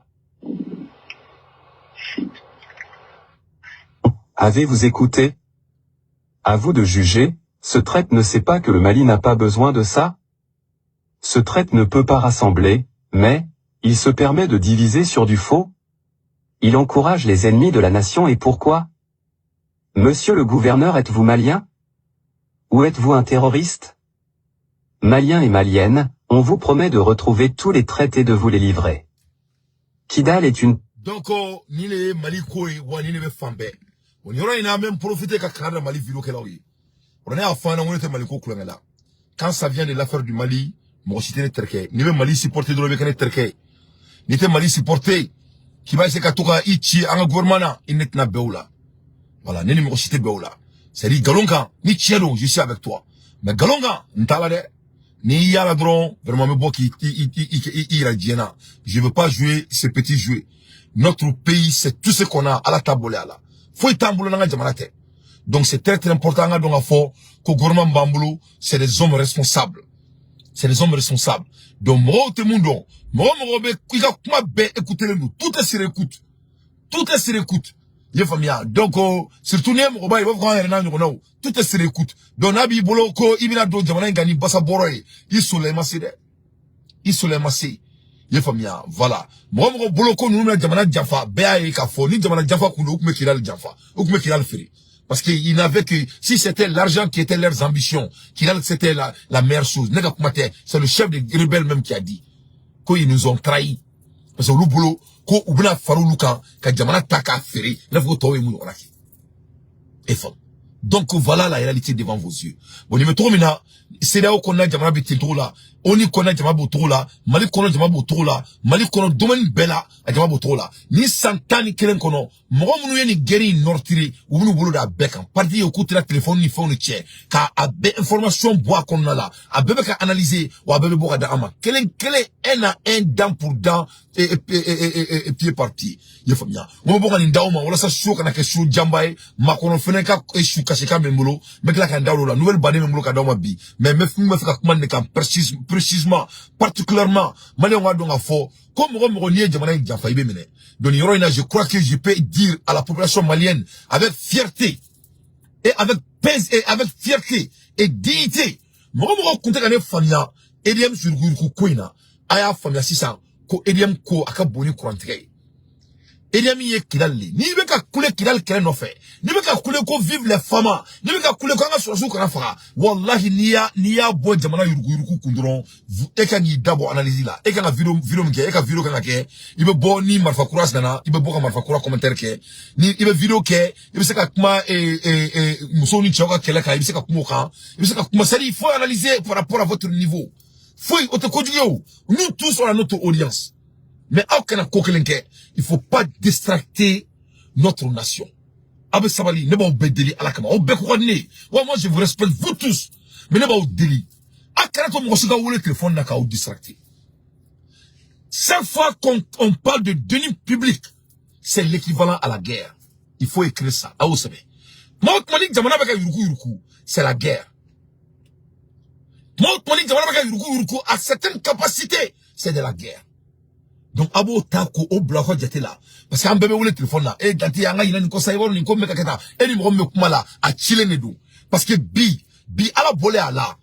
Avez-vous écouté? À vous de juger, ce traître ne sait pas que le Mali n'a pas besoin de ça? Ce traître ne peut pas rassembler, mais, Il se permet de diviser sur du faux? Il encourage les ennemis de la nation et pourquoi? Monsieur le gouverneur, êtes-vous malien? Ou êtes-vous un terroriste? Maliens et Maliennes, on vous promet de retrouver tous les traités et de vous les livrer. Kidal est une Donc ni le ye Mali ko ye wa ni ne bɛ fan bɛɛ o. Nin yɔrɔ in na, an bɛ n profiter ka kan da Mali vidéo kɛlaw ye. O ne y'a fɔ an ɲɛna ko ne tɛ Mali ko kulonkɛ la. Quand ça vient de l'affaire du Mali, mɔgɔ si tɛ ne terikɛ. N'i bɛ Mali supporter dɔrɔn, i bɛ kɛ ne terikɛ ye. N'i tɛ Mali supporter, k'i b'a essayer ka to ka i ci an ka gouvernement na, i ne tɛna bɛn o la. Voilà, ne ni mɔgɔ si tɛ bɛn o la. C'est à dire, nkalon kan ni tiɲɛ don, je suis avec toi, mais nkalon kan, n t'a la dɛ. N'i y'a la dɔrɔn, vraiment, n bɛ bɔ k'i i i i i yira diɲɛ na. Je veux pas jouer ce petit jeu. Notre pays, c'est tout ce qu'on a. Ala t'a bolo a la, foyi t'an bolo n'an ka jamana tɛ. Donc c'est très très important an ka dɔn k'a fɔ ko gouvernement b'an bolo, c'est des hommes responsables, c'est des hommes responsables. Donc mɔgɔw tɛ mun dɔn, mɔgɔ mɔgɔ bɛ i ka kuma bɛɛ écouter don. Tout est sur écoute, tout est sur écoute, i ye faamuya? Donc surtout n'i ye mɔgɔba ye, i b'a fɔ k'an yɛrɛ n'a ɲɔgɔnnaw, tout est sur écoute. Donc n'a b'i bolo ko i bɛna don jamana in kan ni basa bɔrɔ ye, i sola, i ma se dɛ, i sola, i ma se, i ye faamuya? Voilà, mɔgɔ mɔgɔ bolo ko ninnu bɛna jamana janfa, bɛɛ y'a ye k'a fɔ ni jamana janfa kun don, u tun bɛ Kidali janfa, u tun bɛ Kidali feere, parce que il n'avait que si c'était l'argent qui était leurs ambitions, Kidal, c'était la meilleure chose. Ne ka kuma tɛ, c'est le chef des rebelles même qui a dit qu'ils nous ont trahis, parce que olu bolo ko u bɛna fara olu kan ka jamana ta k'a feere, i n'a fɔ ko tɔw ye mun ɲɔgɔnna kɛ e faamu. Donc voilà la réalité devant vos yeux. Bon, nin bɛ cogo min na, CEDEAO kɔnɔna jamana bɛ ten cogo la, ONU kɔnɔna jamana b'o cogo la, Mali kɔnɔ jama b'o cogo la, Mali kɔnɔ domaine bɛɛ la, a jama b'o cogo la. Ni san 11 kɔnɔ, mɔgɔ minnu ye nin guerre in nɔrɔtiri, u b'u bolo da bɛɛ kan. Parti ye k'u tɛna téléphone ni fɛnw ni cɛ k'a a bɛɛ information bɔ a kɔnɔna la, a bɛɛ bɛ ka analyser, wa a bɛɛ bɛ bɔ ka di an ma kelen kelen, un à un, dent pour dent et pied par pied, i ye faamuya? N ko bɛ bɔ ka nin d'aw ma walasa su kana kɛ su janba ye. Makɔnɔ fɛnɛ ka su kasikan bɛ n bolo, n bɛ tila ka n da o la. Nouvelle baden bɛ n bolo ka d'aw ma bi, mais n bɛ n bɛ fɛ ka kuma nin de kan précisément, particulièrement maliyɛnw ka dɔn k'a fɔ ko mɔgɔ mɔgɔ n'i ye jamana in janfa, i bɛ minɛ. Donc nin yɔrɔ in na, je crois que je peux dire à la population malienne avec fierté et avec pèse et avec fierté et dignité, mɔgɔ mɔgɔ kun tɛ ka ne faamuya EDM surukuyuruku ko in na, a y'a faamuya sisan ko EDM ko a ka bon ni kurantigɛ ye. EDM ye Kidali le. N'i bɛ ka kule Kidali kɛlɛ nɔfɛ, n'i bɛ ka kule ko vive les FAMa, n'i bɛ ka kule ko an ka sɔrɔsiw kana faga, wallahi, n'i y'a bɔ jamana yuruguyurugu kun dɔrɔn, e kan k'i da bɔ analyse la. E kan ka vidéo min kɛ, e ka vidéo kan ka kɛ, i bɛ bɔ ni marifa kura nana, i bɛ bɔ ka marifa kura commentaire kɛ. Ni i bɛ vidéo kɛ, i bɛ se ka kuma musow ni cɛw ka kɛlɛ kan, i bɛ se ka kuma o kan, i bɛ se ka kuma. C'est à dire, il faut analyser par rapport à votre niveau. Foyi o tɛ kojugu ye o. Nous tous, on a notre audience. Mais aw kana ko kelen kɛ, il faut pas distracter notre nation. Aw bɛ sabali, ne b'aw bɛɛ deli Ala kama, aw bɛɛ ko ka di ne ye wa. Moi, je vous respecte, vous tous, mais ne b'aw deli, a kana to mɔgɔ si ka wele téléphone na k'aw distracter. Chaque fois qu'on on parle de deniers publics, c'est l'équivalent à la guerre. Il faut écrire ça, aw sɛbɛn. Tuma o tuma ni jamana bɛ ka yuruku yuruku, c'est la guerre. Tuma o tuma ni jamana bɛ ka yuruku yuruku à certaines capacités, c'est de la guerre. Donc a b'o ta k'o bila aw ka jate la, parce que an bɛɛ bɛ wele téléphone na: e Dante, an ka ɲinɛ nin kɔ sa, i b'a dɔn nin ko min bɛ ka kɛ tan. E ni mɔgɔ min bɛ kuma la, a cilen de don, parce que bi bi Ala bɔlen a la,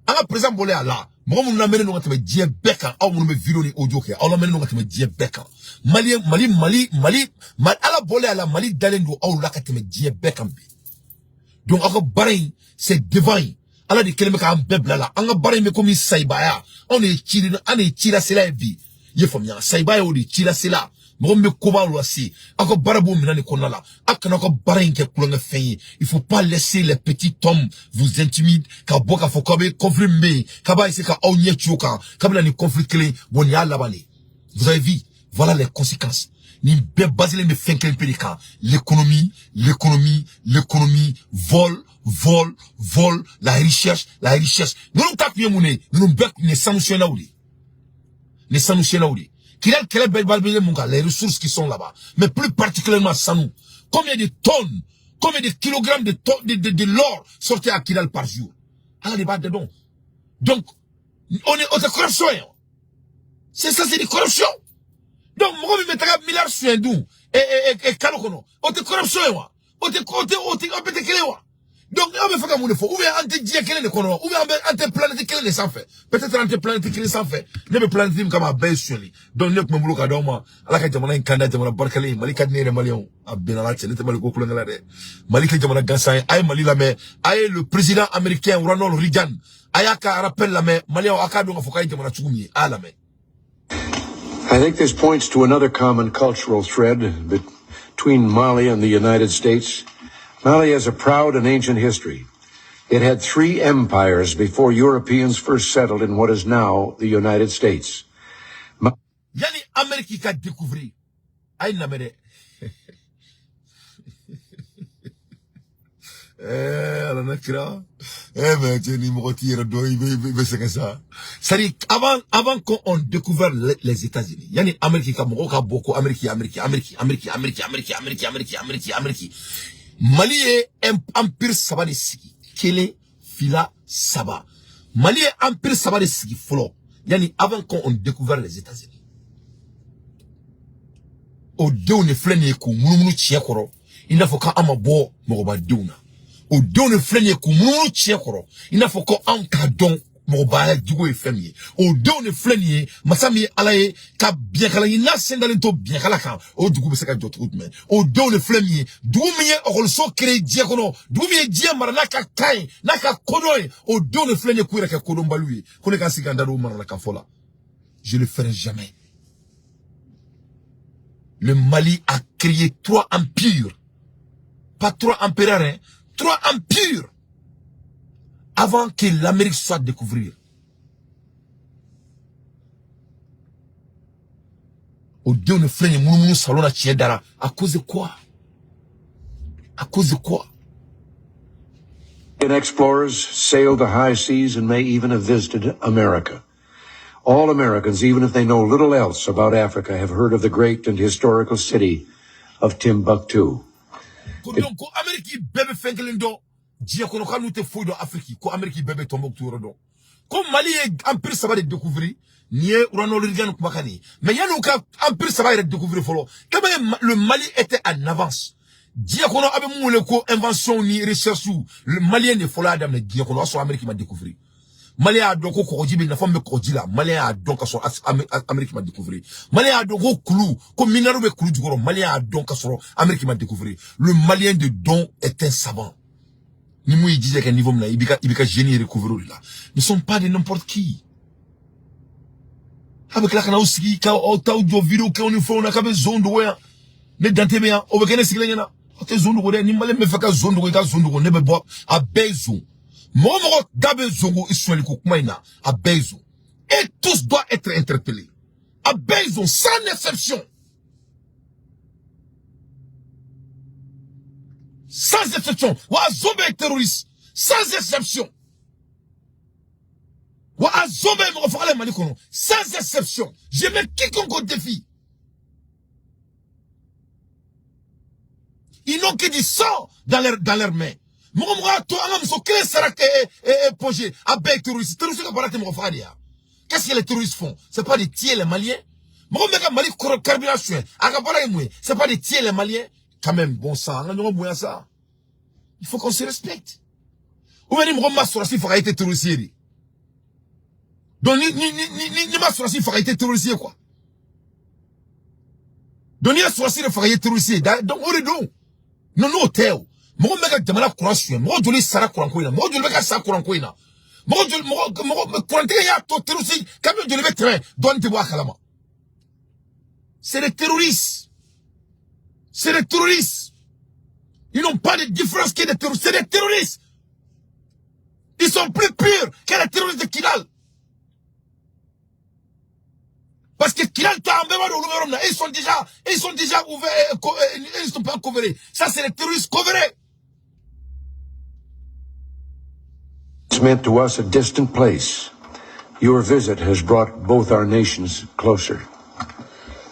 an ka président bɔlen a la, mɔgɔ minnu lamɛnnen don ka tɛmɛ diɲɛ bɛɛ kan, aw minnu bɛ vidéo ni audio kɛ, aw lamɛnnen don ka tɛmɛ diɲɛ bɛɛ kan. Mali, Mali, Mali, Mali, Mali, Ala bɔlen a la, Mali dalen don aw la ka tɛmɛ diɲɛ bɛɛ kan bi. Donc aw ka baara in, c'est devant ye. Ala de kɛlen bɛ k'an bɛɛ bila la. An ka baara in bɛ komi sayibaya, anw de ye ci, an de ye cilasela ye bi, i ye faamuya? Sayiba ye o de ye, cilasela, mɔgɔ min bɛ koba lase. Aw ka baara b'o minɛn de kɔnɔna la. Aw kana aw ka baara in kɛ kulonkɛ fɛn ye. Il faut pas laisser les petits hommes vous intimider ka bɔ k'a fɔ k'aw bɛ conflit min bɛ yen, k'a b'a essayer ka aw ɲɛ ci o kan, k'a bɛna nin conflit kelen. Bon, nin y'a laban de. Vous avez vu, voilà les conséquences. Nin bɛɛ baselen bɛ fɛn kelen pe de kan: l'économie, l'économie, l'économie, vol, vol, vol, la richesse, la richesse. Ninnu ta kun ye mun ye? Ninnu bɛɛ kun ye sanu suyɛnnaw de ye, ni sanu siyɛnnaw de. Kidal kɛlɛ bɛɛ bɛ mun kan? Les ressources qui sont là-bas, mais plus particulièrement sanu. Combien de tonnes, combien de kilogrammes de de l'or sortaient à Kidal par jour? Ala de b'a dɔn. Donc on est o tɛ corruption ye? C'est ça, c'est des corruption. Donc mɔgɔ min bɛ taga milliard suɲɛ dun kalo kɔnɔ, o tɛ corruption ye wa? O tɛ o tɛ o tɛ o bɛɛ tɛ kelen wa? Donc an bɛ fɛ ka mun de fɔ? Ou bien an tɛ diɲɛ kelen de kɔnɔ, ou bien an bɛ an tɛ planète kelen de sanfɛ? Peut-être an tɛ planète kelen sanfɛ. Ne bɛ planète min kama, a bɛɛ ye sonyali. Donc ne tun bɛ n bolo ka d'aw ma. Ala ka jamana in kanda, jamana barikalen. Mali ka di ne yɛrɛ maliyɛnw, a bɛnna ala cɛ, ne tɛ Mali ko kulonkɛ la dɛ. Mali tɛ jamana gansan ye. A ye Mali lamɛn, a ye le président américain Ronald Reagan, a y'a ka rappel lamɛn. Maliyɛnw, a k'a dɔn k'a fɔ k'a ye jamana cogo min ye, a y'a lamɛn. I think this points to another common cultural thread between Mali and the United States. Mali has a proud and ancient history. It had three empires before Europeans first settled in what is now the United States. Yani Amérique ka découvrir, a ye lamɛn dɛ. Ala na kira. Mais cɛ, ni mɔgɔ t'i yɛrɛ dɔn, i bɛ sɛgɛn sa. C'est-à-dire avant qu'on découvert les États-Unis, yani Amérique ka mɔgɔw ka bɔ ko Amérique, Amérique, Amérique, Amérique, Amérique, Amérique, Amérique, Amérique, Amérique, Amérique. Mali ye empire saba de sigi. Kelen, fila, saba. Mali ye empire saba de sigi fɔlɔ. Yani avant qu'on découvert les États-Unis. O denw de filɛ nin ye k'u munumunu tiɲɛ kɔrɔ i n'a fɔ k'an ma bɔ mɔgɔbadenw na. O denw de filɛ nin ye k'u munumunu tiɲɛ kɔrɔ i n'a fɔ ko anw t'a dɔn mɔgɔbaya jugu ye fɛn min ye. O denw de filɛ nin ye, masa min ye ala ye ka biɲɛkala ɲini n'a sen dalen to biɲɛkala kan, o dugu bɛ se ka jɔ cogo jumɛn? O denw de filɛ nin ye, dugu min ye ekɔliso créé diɲɛ kɔnɔ, dugu min ye diɲɛ mara n'a ka kan ye, n'a ka kodɔn ye, o denw de filɛ nin ye k'u yɛrɛ kɛ kodɔnbaliw ye. Ko ne ka sigi ka n da don o maralakan fɔ la, je le ferai jamais. Le Mali a créé trois empires. Pas trois empereurs, hein. Trois empires. Avant que l'Amérique soit découverte. O denw de filɛ nin ye munumunu salon na tiɲɛ dara. À cause de quoi? À cause de quoi? And explorers sailed the high seas and may even have visited America. All Americans, even if they know little else about Africa, have heard of the great and historical city of Timbuktu. Ko donc ko Amérique bɛɛ bɛ fɛn kelen dɔn diɲɛ kɔnɔ, k'an n'u tɛ foyi dɔn Afrique, ko Amérique bɛɛ bɛ Tombouctou yɔrɔ dɔn. Ko Mali ye empire saba de découvrir. Nin ye Ronald Reagan kumakan de ye. Mais yanni u ka empire saba yɛrɛ découvrir fɔlɔ, tellement le Mali était en avance. Diɲɛ kɔnɔ, a bɛ mun wele ko invention ni recherche, le Malien de fɔlɔ y'a daminɛ diɲɛ kɔnɔ, o y'a sɔrɔ Amérique ma découvrir. Malien y'a dɔn ko kɔgɔji bɛ nafa min bɛ kɔgɔji la, Malien y'a dɔn ka sɔrɔ Amérique ma découvrir. Malien y'a dɔn ko kulu, ko minerai bɛ kulu jukɔrɔ, Malien y'a dɔn ka sɔrɔ Amérique ma découvrir. Le Malien de don est un savant. Ni mun y'i jija kɛ niveau min na, i b'i ka génie recouvrir o de la. Ne sont pas de n'importe qui. A bɛ tila ka n'aw sigi ka aw t'aw jɔ vidéo kɛw ni fɛnw na k'a bɛ zon dogo yan. Ne dan tɛ bɛ yan, o bɛ kɛ ne sigilen ɲɛna. Aw tɛ zon dogo dɛ. Ni Malien bɛ fɛ ka zon dogo, i ka zon dogo, ne bɛ bɔ, a bɛɛ ye zon. Mɔgɔ mɔgɔ da bɛ zon ko sonyali ko kuma in na, a bɛɛ ye zon. Et tous doivent être interpellés. A bɛɛ ye zon, sans exception. Sans exception. Wa a zon bɛɛ ye terroriste. Sans exception. Wa a zon bɛɛ ye mɔgɔ fagala ye Mali kɔnɔ. Sans exception. Je mets quiconque au défi. Ils n'ont que du sang dans leurs mains. Mɔgɔ mɔgɔ y'a to an ka muso kelen sara projet, a bɛɛ ye terroriste. Terroriste ka baara tɛ mɔgɔ faga de ya. Qu'est-ce que les terroristes font? C'est pas de tuer les Maliens. Mɔgɔ min bɛ ka Mali kɔrɔ carburant suɲɛ, a ka baara ye mun ye? C'est pas de tuer les Maliens. Quand même, bon sang, an ka ɲɔgɔn bonya sa. Il faut qu'on se respecte. Ou bien ni mɔgɔ min ma sɔrɔsi faga, e tɛ terroriste ye de. Donc ni ma sɔrɔsi faga, i tɛ terroriste ye quoi. Donc n'i ye sɔrɔsi de faga, i ye terroriste ye. Donc o de don. Non, n'o tɛ o. Mɔgɔ min bɛ ka jamana kuran suɲɛ, mɔgɔ joli sara kuranko in na, mɔgɔ joli bɛ ka sa kuranko in na, mɔgɔ joli, mɔgɔ mɔgɔ kurantigɛ y'a to terroriste camion joli bɛ tɛmɛ, dɔɔni tɛ bɔ a kalama. C'est des terroristes. C'est des terroristes. Ils n'ont pas de différence que des terroristes. C'est des terroristes. Ils sont plus purs que les terroristes de Kidal. Parce que Kidal t'a ils sont déjà ouverts, ils ne sont pas coverés. Ça, c'est les terroristes coverés. It's meant to us a distant place. Your visit has brought both our nations closer.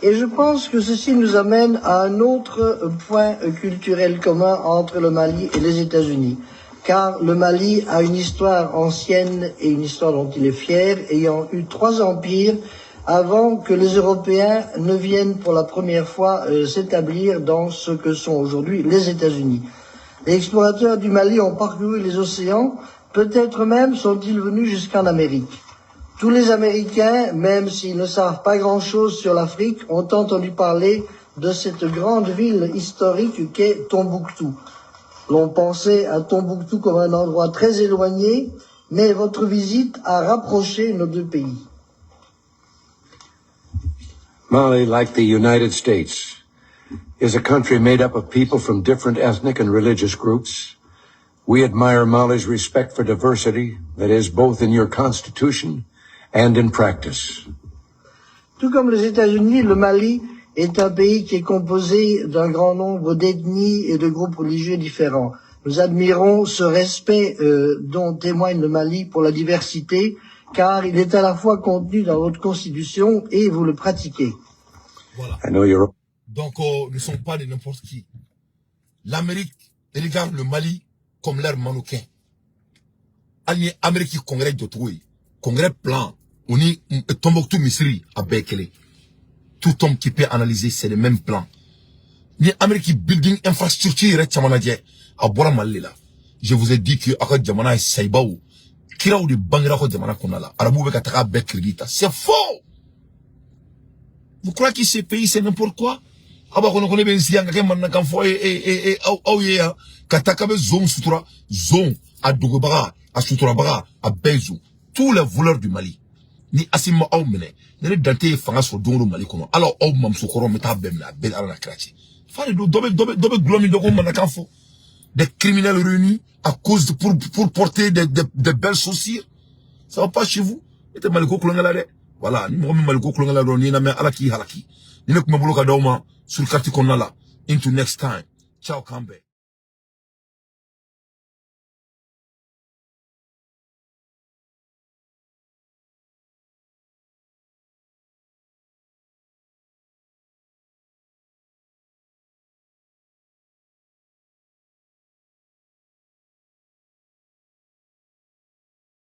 Et je pense que ceci nous amène à un autre point culturel commun entre le Mali et les États-Unis. Car le Mali a une histoire ancienne et une histoire dont il est fier, ayant eu trois empires avant que les Européens ne viennent pour la première fois s'établir dans ce que sont aujourd'hui les États-Unis. Les explorateurs du Mali ont parcouru les océans, peut-être même sont-ils venus jusqu'en Amérique. Tous les Américains, même s'ils ne savent pas grand-chose sur l'Afrique, ont entendu parler de cette grande ville historique qu'est Tombouctou. L'on pensait à Tombouctou comme un endroit très éloigné, mais votre visite a rapproché nos deux pays. Mali, like the United States, is a country made up of people from different ethnic and religious groups. We admire Mali's respect for diversity that is both in your constitution and in practice. Tout comme les États-Unis, le Mali est un pays qui est composé d'un grand nombre d'ethnies et de groupes religieux différents. Nous admirons ce respect dont témoigne le Mali pour la diversité, car il est à la fois contenu dans votre constitution et vous le pratiquez. Voilà. I know you're Donc, ne sont pas de n'importe qui. L'Amérique regarde le Mali comme leur mannequin. Hali ni Amérique congrès jɔcogo ye, congrès plan o ni Tombouctou misiri, a bɛɛ ye kelen. Tout homme qui peut analyser, c'est le même plan. Ni Amérique building infrastructure yɛrɛ caman lajɛ, a bɔra Mali de la. Je vous ai dit que aw ka jamana ye sayibaw, kiraw de bangera aw ka jamana kɔnɔna la. Arabuw bɛ ka taga bɛɛ crédit ta, c'est faux. Vous croyez que ce pays, c'est n'importe quoi? Aw b'a kɔnɔ ko ne bɛ n sigi yan ka kɛ mananakan fɔ ye aw aw ye yan ka taa k'a bɛ zon sutura, zon a dogobaga, a suturabaga, a bɛɛ ye zon. Tous les voleurs du Mali, ni Assimi ma aw minɛ, ni ne Dante ye fanga sɔrɔ don o don Mali kɔnɔ, ala aw mamuso kɔrɔ, n bɛ taa bɛɛ minɛ, a bɛɛ Ala na kira cɛ. Fa de don, dɔ bɛ gulɔ min dɔ ko mananakan fɔ. Des criminels réunis à cause de, pour porter des belles chaussures, ça va pas chez vous. E tɛ Maliko kulonkɛ la dɛ. Voilà, ni mɔgɔ min Maliko kulonkɛ la dɔrɔn, n'i lamɛn, Ala k'i halaki. Ni ne tun bɛ bolo ka d'aw ma sur carte kɔnɔna la. Into next time, ciao, k'an bɛn.